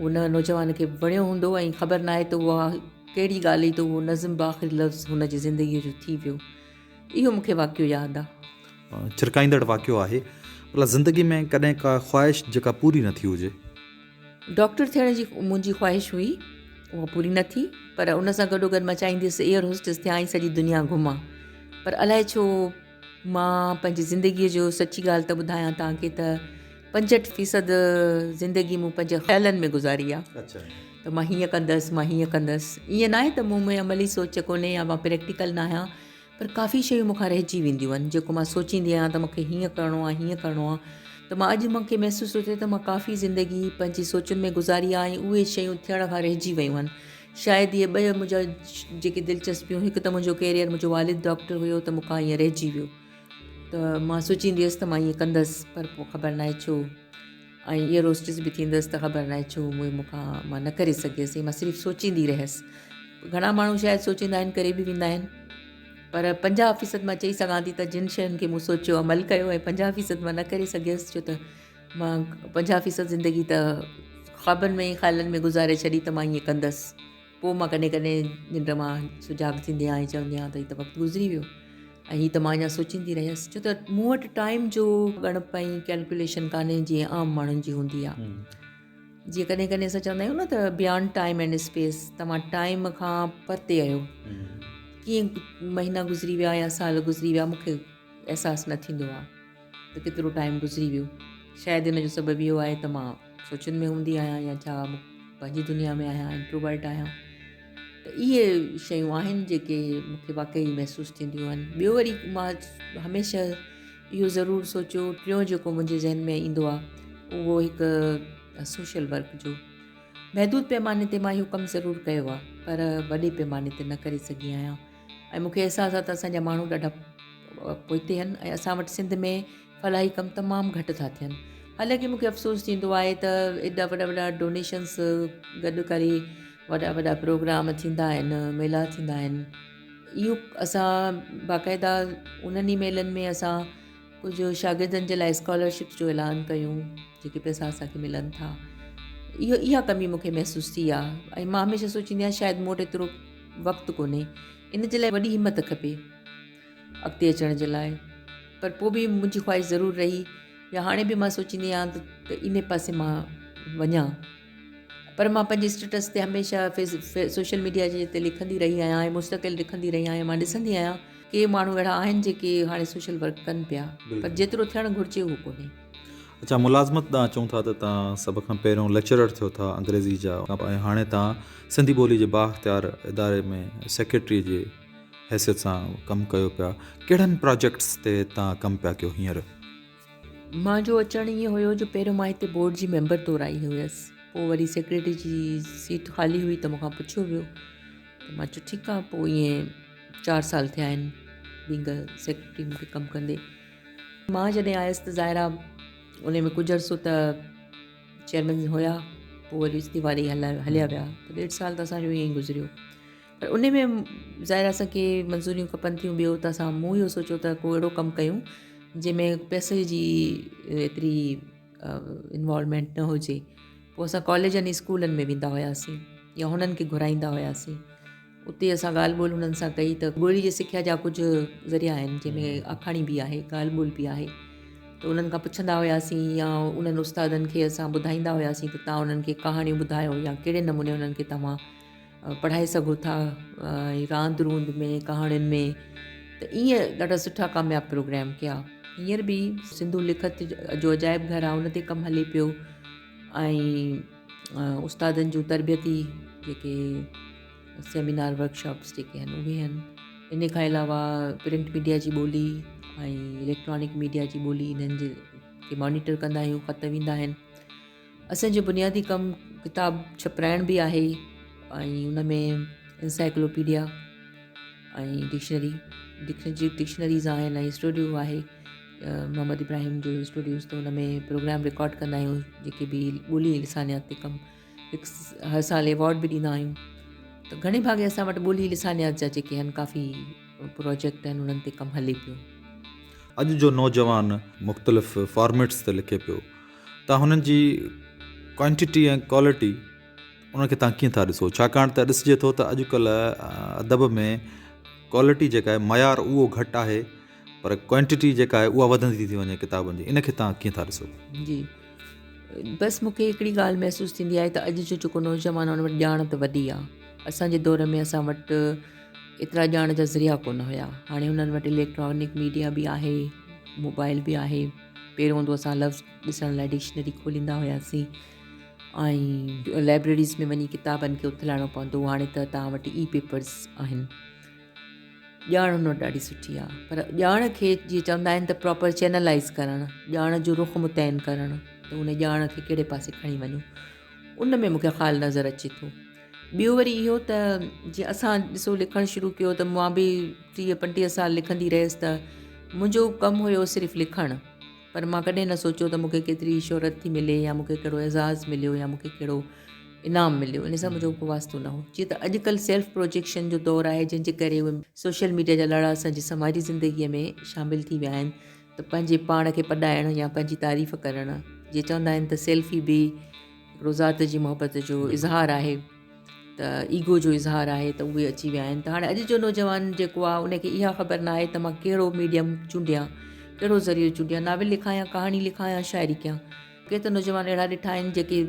ان نوجوان کي وڻيو هوندو ۽ خبر ناهي ته اها ڪهڙي ڳالهه هئي ته اهو نظم به آخري لفظ هن جي زندگيء جو ٿي ويو. اهو مون کي واقعو ياد آ. ڇرڪائيندڙ واقعو آهي. ڀلا زندگي ۾ ڪڏهن ڪا خواهش جيڪا پوري نه ٿي هجي؟ ڊاڪٽر ٿيڻ جي منهنجي خواهش هئي، اها پوري نه ٿي، پر ان سان گڏوگڏ مان چاهيندي هيس ايئر هوسٽس ٿيان ۽ سڄي دنيا گهمان، پر الائي ڇو مان پنهنجي زندگيء جو سچي ڳالهه ته ٻڌايان توهان کي ته 65 فيصد زندگي مون پنهنجي خيالن ۾ گذاري آ ته مان هيئن ڪندس مان هيئن ڪندس ائين ناهي ته مون ۾ عملي سوچ ڪونهي يا مان پريڪٽيڪل ناهيان پر ڪافي شيون مون کان رهجي وينديون آهن جيڪو مان سوچيندي آهيان ته مون کي هيئن ڪرڻو آهي هيئن ڪرڻو آهي ته مان اڄ مون کي محسوس ٿو ٿئي ته مان ڪافي زندگي پنهنجي سوچن ۾ گذاري آهي ۽ اهي شيون ٿيڻ کان رهجي ويون آهن شايد اهي ٻه منهنجا جيڪي دلچسپيون هڪ ته منهنجو ڪيريئر منهنجو والد ڊاڪٽر هيو ته مون کان ائين رهجي ويو ته مان سوچيندي هيس ته مان ائين ڪندس پر پوء خبر ناهي ڇو ۽ ايئر هوسٽس به ٿيندس ته خبر ناهي ڇو اهي مون کان مان نه ڪري سگهيس مان صرف سوچيندي رهيس گهڻا ماڻهو شايد سوچيندا آهن ڪري به ويندا آهن پر 50 فيصد مان چئي سگهان ٿي ته جن شين کي مون سوچيو عمل ڪيو ۽ 50 فيصد مان نه ڪري سگهيس ڇو ته مان 50 فيصد زندگي ته خوابن ۾ خيالن ۾ گذاري ڇڏي ته مان ائين ڪندس پوء مان ڪڏهن ڪڏهن ننڊ مان سجاڳ ٿيندي آهيان ۽ چوندي آهيان ته هي ته وقت گذري ويو ۽ هي ته مان اڃا سوچيندي رهيس ڇو ته مون وٽ ٽائيم جو ڳڻپ ۽ ڪيلڪوليشن ڪانهي جيئن عام ماڻهن جي هوندي آهي جيئن ڪڏهن ڪڏهن اسان چوندا آهيون نه ته بيانڊ ٽائيم اينڊ اسپيس توهان ٽائيم کان پرتي آهيو ڪيئن مهينا گذري ويا يا سال گذري ويا مون کي احساس نه ٿيندو آهي ته ڪيترو ٽائيم گذري ويو. شايد ان جو سبب اهو آهي ته مان سوچن ۾ هوندي آهيان يا ڇا پنهنجي دنيا ۾ آهيان انٽروورٽ آهيان ته اهي شيون آهن جيڪي مون کي واقعي محسوس ٿينديون آهن ٻيو وري مان هميشه اهو ضرور سوچيو ٽيون جيڪو منهنجي ذهن ۾ ايندو آهي اهو هڪ سوشل ورڪ جو محدود پيماني تي مان اهو ڪم ضرور ڪيو آهي پر وڏي پيماني تي نه ڪري سگهي آهيان ۽ مون کي احساس آهي ته اسان جا ماڻهو ڏاڍا پوئتي آهن ۽ اسان وٽ سنڌ ۾ فلاحي ڪم تمام گهٽ ٿا ٿين حالانڪه مون کي افسوس ٿيندو آهي ته ايڏا وڏا وڏا ڊونيشنس گڏ ڪري وڏا وڏا پروگرام ٿيندا آهن ميلا ٿيندا آهن اهو اسان باقاعده انهن ئي ميلن ۾ اسان ڪجهه شاگردن جي لاء اسڪالرشپس جو اعلان ڪيون جيڪي پئسا اسانکي ملن ٿا اهو اها ڪمي مونکي محسوس ٿي آهي ۽ مان هميشه سوچيندي آهيان شايد مون وٽ ايترو وقت ڪونهي ان جي لاء وڏي همت کپي اڳتي اچڻ جي لاء. پر پوء به منهنجي خواهش ضرور رهي يا هاڻي به مان سوچيندي آهيان ته ان پاسي مان وڃان پر مان پنهنجي اسٽيٽس تي هميشه فيس سوشل ميڊيا جي تي لکندي رهي آهيان ۽ مستقل لکندي رهي آهيان مان ڏسندي آهيان ڪي ماڻهو اهڙا آهن جيڪي هاڻي سوشل ورڪ ڪن پيا پر جيترو ٿيڻ گهرجي اهو ڪونهي. اڇا ملازمت ڏانهن اچون ٿا ته توهان سڀ کان پهريون ليڪچرر ٿيو ٿا انگريزي جا ۽ هاڻي توهان سنڌي ٻولي جي بااختيار اداري ۾ سيڪريٽري جي حيثيت سان ڪم ڪيو پيا ڪهڙن پراجيڪٽس تي توهان ڪم پيا ڪيو هينئر؟ منهنجو اچڻ ائين هيو جو پهريون مان هتي بورڊ جي ميمبر طور آئي هيس پوء وري سيڪريٽري جي سيٽ خالي هئي ته مون کان پڇيو ويو ته مان چيو ٺيڪ آهي پوء ائين چار سال ٿيا آهن بينگ سيڪريٽري مون کي ڪم ڪندي مان جڏهن آيس ته ظاهر آهي ان ۾ ڪجهه عرصو ته چيئرمين هيا پوء وري استعيفا ڏئي هليا ويا ته ڏيڍ سال ته اسانجو ائين ئي گذريو پر ان ۾ ظاهر آهي اسان کي منظوريون کپن ٿيون ٻيو ته اسان مون اهو سوچيو ته ڪو اهڙو ڪم ڪيون جنهن ۾ پئسي جي ايتري انوالومينٽ نه هجي پوء اسان ڪاليجن اسڪولن ۾ ويندا هياسين يا هنن کي گهرائيندا هياسين اتي اسان ڳالهه ٻولهه هنن سان ڪئي ته ٻولي جي سکيا جا ڪجهه ذريعا آهن جنهن ۾ آکاڻي به آهي ڳالهه ٻولهه به آهي ته انهن کان پڇندا هياسين يا انهن استادن کي اسان ٻڌائيندا هياسين ته توهان انهن کي ڪهاڻيون ٻڌايو يا ڪهڙي نموني انهن کي توهان پڙهائي سگهو ٿا ۽ راند روند ۾ ڪهاڻين ۾ ته ائين ڏاڍا سٺا ڪامياب پروگرام ڪيا هينئر به سنڌو لکت جو عجائب گهر آهي ان تي ڪم هلي پيو ۽ استادن جون تربيتي جيڪي سيمينار ورڪشاپس جيڪي آهن اهي آهن ان کان علاوه پرنٽ ميڊيا جي ٻولي ۽ اليڪٽرانڪ ميڊيا جي ٻولي انهن جي کي مانيٽر ڪندا آهيون خط ويندا آهن اسان جو بنيادي ڪم ڪتاب ڇپرائڻ به آهي ۽ ان ۾ انسائيڪلوپيڊيا ۽ ڊڪشنري ڊڪشنري ڊڪشنريز آهن ۽ اسٽوڊيو آهي محمد ابراهيم جو اسٽوڊيوز ته ان ۾ پروگرام رڪارڊ ڪندا آهيون جيڪي به ٻولي لسانيات تي ڪم هڪ هر سال ايوارڊ به ڏيندا آهيون ته گهڻي ڀاڱي اسان وٽ ٻولي لسانيات جا جيڪي آهن ڪافي پروجيڪٽ آهن انهن تي ڪم هلي پيو. اڄ جو نوجوان مختلف فارميٽس تي لکي پيو تان هنن جي ڪوانٽيٽي ۽ ڪوالٽي ان کي تان ڪيئن ٿا ڏسو ڇاڪاڻ ته ڏسجي ٿو ته اڄڪلهه ادب ۾ ڪوالٽي جيڪا آهي معيار اهو گهٽ آهي پر ڪوانٽيٽي جيڪا آهي اها وڌندي ٿي وڃي ڪتابن جي ان کي تان ڪيئن ٿا ڏسو؟ جي بس مون کي هڪڙي ڳالهه محسوس ٿيندي آهي ته اڄ جو جيڪو نوجوان ان وٽ ڄاڻ ته وڏي آهي اسان جي دور ۾ اسان وٽ ايترا ڄاڻ جا ذريعا ڪونه هيا هاڻي انهن وٽ اليڪٽرانڪ ميڊيا به آهي موبائل به آهي پهريون هوندو اسان لفظ ڏسڻ لاء ڊڪشنري کوليندا هياسين ۽ لائبريريز ۾ وڃي ڪتابن کي اٿلائڻو پوندو هو هاڻي ته توهان وٽ اي پيپرز آهن ڄاڻ هن وٽ ڏاڍي سٺي آهي پر ڄاڻ کي جيئن چوندا آهن ته پراپر چينلائز ڪرڻ ڄاڻ جو رخ متعين ڪرڻ ته ان ڄاڻ کي ڪهڙي پاسي کڻي وڃون ان ۾ مونکي خال نظر اچي ٿو ٻيو وري اهو ته جيئن اسان ڏسو لکڻ شروع ڪيو ته مان به ٽيهه پنٽيهه سال لکندي رهيس ته منهنجو ڪم هيو صرف لکڻ پر مان ڪڏهن نه سوچيو ته مونکي ڪيتري شهرت ٿي ملي يا مونکي ڪهڙو اعزاز مليو يا مونکي ڪهڙو انعام مليو ان سان منهنجو ڪو واسطو نه هو جيئن ته اڄڪلهه سيلف پروجيڪشن جو دور آهي جنهن جي ڪري اهي سوشل ميڊيا جا لاڙا اسان جي سماجي زندگيء ۾ شامل ٿي ويا آهن ته پنهنجي پاڻ کي پڏائڻ يا پنهنجي تعريف ڪرڻ جيئن چوندا آهن ته سيلفي به هڪڙو ذات جي محبت جو اظهار آهي ته ايگو جو اظهار آهي ته اهي اچي ويا آهن ته هاڻي اڄ جو نوجوان جيڪو آهي ان کي اها خبر نه آهي ته مان ڪهڙو ميڊيم چونڊيان ڪهڙو ذريعو چونڊيان ناول لکان يا ڪهاڻي لکان يا شاعري ڪيان ڪي ته نوجوان اهڙا ڏٺا آهن جيڪي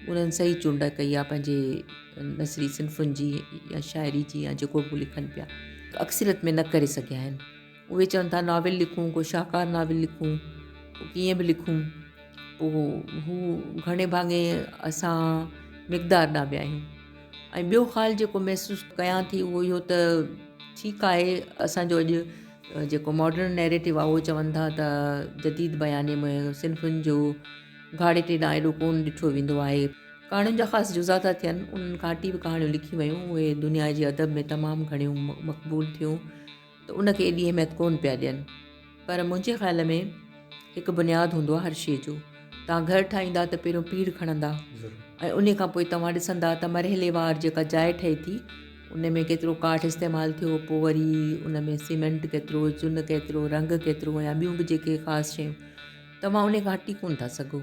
انهن صحيح چونڊ ڪئي آهي پنهنجي نثري صنفن جي يا شاعري جي يا جيڪو به لکن پيا اڪثريت ۾ نه ڪري سگهيا آهن اهي چون ٿا ناول لکون ڪو شاهڪار ناول لکون ڪو ڪيئن به لکون پوء هو گهڻي ڀاڱي اسان مقدار ڏانهن ويا آهيون ۽ ٻيو خال جيڪو محسوس ڪيان ٿي اهو اهو ته ٺيڪ آهي اسانجو اڄ جيڪو ماڊرن نيريٽو آهي اهو چون ٿا ته جديد بياني ۾ صنفن جو گهاڙيٽي ڏانهن ايڏو ڪونه ڏٺو ويندو آهي ڪهاڻين جا خاص جزا ٿا ٿين انهن کان هٽي به ڪهاڻيون لکيون ويون اهي دنيا جي ادب ۾ تمام گهڻيون مقبول ٿيون ته ان کي ايڏي اهميت ڪونه پيا ڏين پر منهنجي خيال ۾ هڪ بنياد هوندو آهي هر شيء جو توهان گهر ٺاهيندا ته پهريون پيڙهه کڻندا ۽ ان کان پوء توهان ڏسندا ته مرحليوار جيڪا جاء ٺهي ٿي ان ۾ ڪيترو ڪاٺ استعمال ٿيو پوء وري ان ۾ سيمينٽ ڪيترو چن ڪيترو رنگ ڪيترو يا ٻيون به جيڪي خاص شيون توهان انهي کان هٽي ڪونه ٿا سگهو،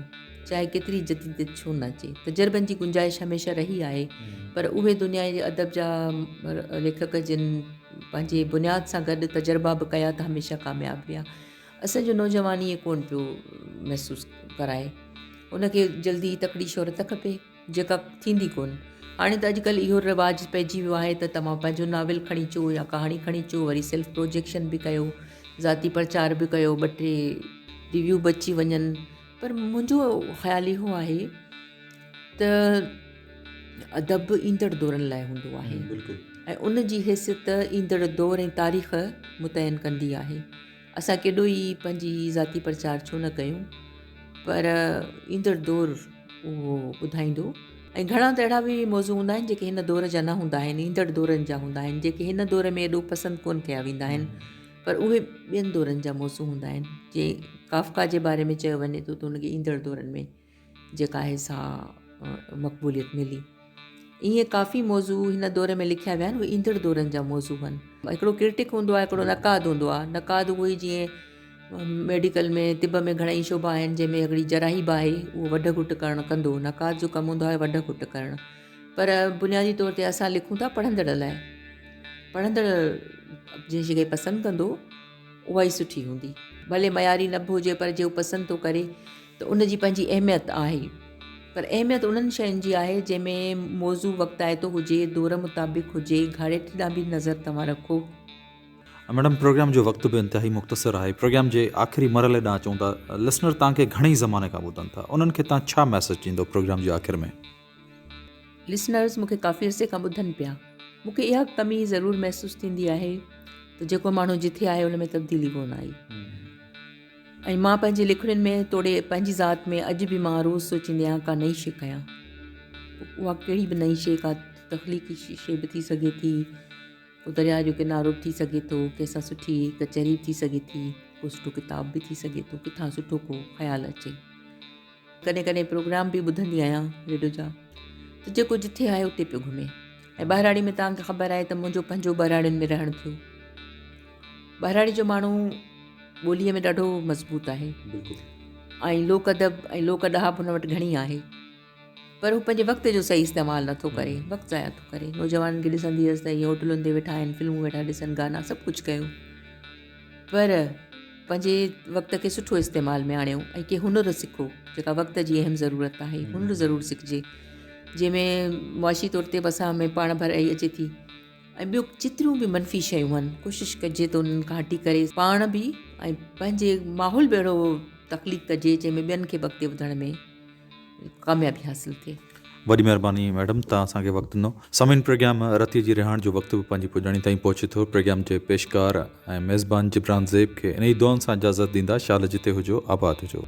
چاهي ڪيتري جديديت ڇو نه اچي. تجربن جي گنجائش هميشه رهي آهي، پر اهي دنيا جي ادب جا ليکڪ جن پنهنجي بنياد سان گڏ تجربا به ڪيا ته هميشه ڪامياب ويا. اسان جو نوجوان ائين ڪونه پيو محسوس ڪرائي. ان کي جلدي تڪڙي شهرت کپي جيڪا ٿيندي ڪونه. هاڻي ته اڄڪلهه اهو رواج پئجي ويو آهي ته توهان پنهنجو ناول کڻي اچو يا ڪهاڻي کڻي اچو وري سيلف پروجيڪشن به ڪيو، ذاتي پرچار به ڪيو، ٻه ٽي ريويو به اچي وڃن. پر منهنجو خيال اهو آهي ته ادب ايندڙ دورن لاء هوندو آهي ۽ ان جي حيثيت ايندڙ دور ۽ تاريخ متعين ڪندي آهي. اسان ڪيڏو ئي پنهنجي ذاتي پرچار ڇو نه ڪيون پر ايندڙ دور اهو ٻڌائيندو ۽ گهڻا ته اهڙا به موضوع هوندا آهن جيڪي هن دور جا نه هوندا آهن ايندڙ دورن جا هوندا آهن جيڪي هن دور ۾ ايڏو پسند ڪونه ڪيا ويندا آهن پر اهي ٻين دورن جا موضوع هوندا آهن جيئن ڪافڪا جي باري ۾ چيو وڃي ٿو ته ان کي ايندڙ دورن ۾ جيڪا آهي سا مقبوليت ملي. ائين ڪافي موضوع هن دور ۾ لکيا ويا آهن اهي ايندڙ دورن جا موضوع آهن. هڪڙو ڪرٽڪ هوندو آهي هڪڙو نقاد هوندو آهي. نقاد اهو ئي جيئن ميڊيڪل ۾ طب ۾ گهڻا ئي شعبا آهن جنهن ۾ هڪڙي جراحي به آهي اهو وڍ گهٽ ڪرڻ ڪندو نقاد جو ڪم هوندو آهي وڍ گهٽ ڪرڻ پر بنيادي طور تي اسان لکون ٿا پڙهندڙ لاء پڙهندڙ جنهن شي کي پسند ڪندو اها ئي سٺي هوندي ڀلي معياري نه به هجي پر جي هو پسند ٿو ڪري ته ان جي پنهنجي اهميت آهي پر اهميت انهن شين جي آهي جنهن ۾ موضوع وقتائتو هجي دور مطابق هجي گهاڙيٽي ڏانهن به نظر توهان رکو. ميڊم پروگرام جو وقت به انتهائي مختصر آهي پروگرام جي آخري مرحلي ڏانهن اچون ٿا لسنر توهان کي گهڻي زماني کان ٻڌن ٿا انهن کي توهان ڇا ميسيج ڏيندو پروگرام جي آخر ۾. لسنرز مون کي ڪافي عرصي کان ٻڌن پيا مون کي اها ڪمي ضرور محسوس ٿيندي آهي ته جيڪو ماڻهو جٿي آهي ان ۾ تبديلي ڪونه آئي. ۽ مان پنهنجي لکڻين ۾ توڙي پنهنجي ذات ۾ اڄ به مان روز سوچيندي آهيان ڪا نئين شيء ڪيان اها ڪهڙي به نئين شيء ڪا تخليقي شيء به ٿي سگهي ٿي ڪو درياء جو ڪنارو به ٿي سگهي ٿو ڪنهن سان سٺي ڪچهري به ٿي سگهي ٿي ڪو سٺو ڪتاب به ٿي سگهي ٿو ڪٿان سٺو ڪو خيال اچي ڪڏهن ڪڏهن پروگرام به ٻڌندي آهيان ريڊيو جا ته جيڪو جٿي آهي اتي پيو گهمي ۽ ٻهراڙي ۾ توهان کي خبر آهي ته منهنجو پنهنجو ٻهراڙين ۾ رهڻ ٿيو ٻهراڙي جو ماڻهو ٻوليء ۾ ڏاڍو مضبوط آهي ۽ لوڪ ادب ۽ لوڪ ڏاهپ هن وٽ گهڻي آهي پر هو پنهنجي وقت جو صحيح استعمال نٿو ڪري وقت ضايع ٿو ڪري نوجوانن کي ڏسندي هيس ته اهي هوٽلن تي ويٺا آهن فلمون ويٺا ڏسن گانا سڀ ڪجهه ڪيو پر پنهنجي وقت کي سٺو استعمال ۾ آڻيو ۽ ڪي هنر سکو جيڪا وقت جي اهم ضرورت آهي هنر ضرور سکجي جنهن ۾ معاشي طور تي به اسان ۾ پاڻ ڀرائي اچي ٿي ۽ ٻيو جيتريون به منفي شيون آهن ڪوشش ڪجي ته انهن کان هٽي ڪري پاڻ به ۽ پنهنجي ماحول به اهڙو تخليق ڪجي جنهن ۾ ٻين کي به اڳتي وڌڻ ۾ ڪاميابي حاصل ٿئي. وڏي مهرباني ميڊم توهان اسان کي وقت ڏنو. سامعين پروگرام رتي جي رهاڻ جو وقت به پنهنجي پڄاڻي تائين پهچي ٿو پروگرام جي پيشڪار ۽ ميزبان جبران زيب کي انهي دعائن سان اجازت ڏيندا شال جتي هجو آباد هجو.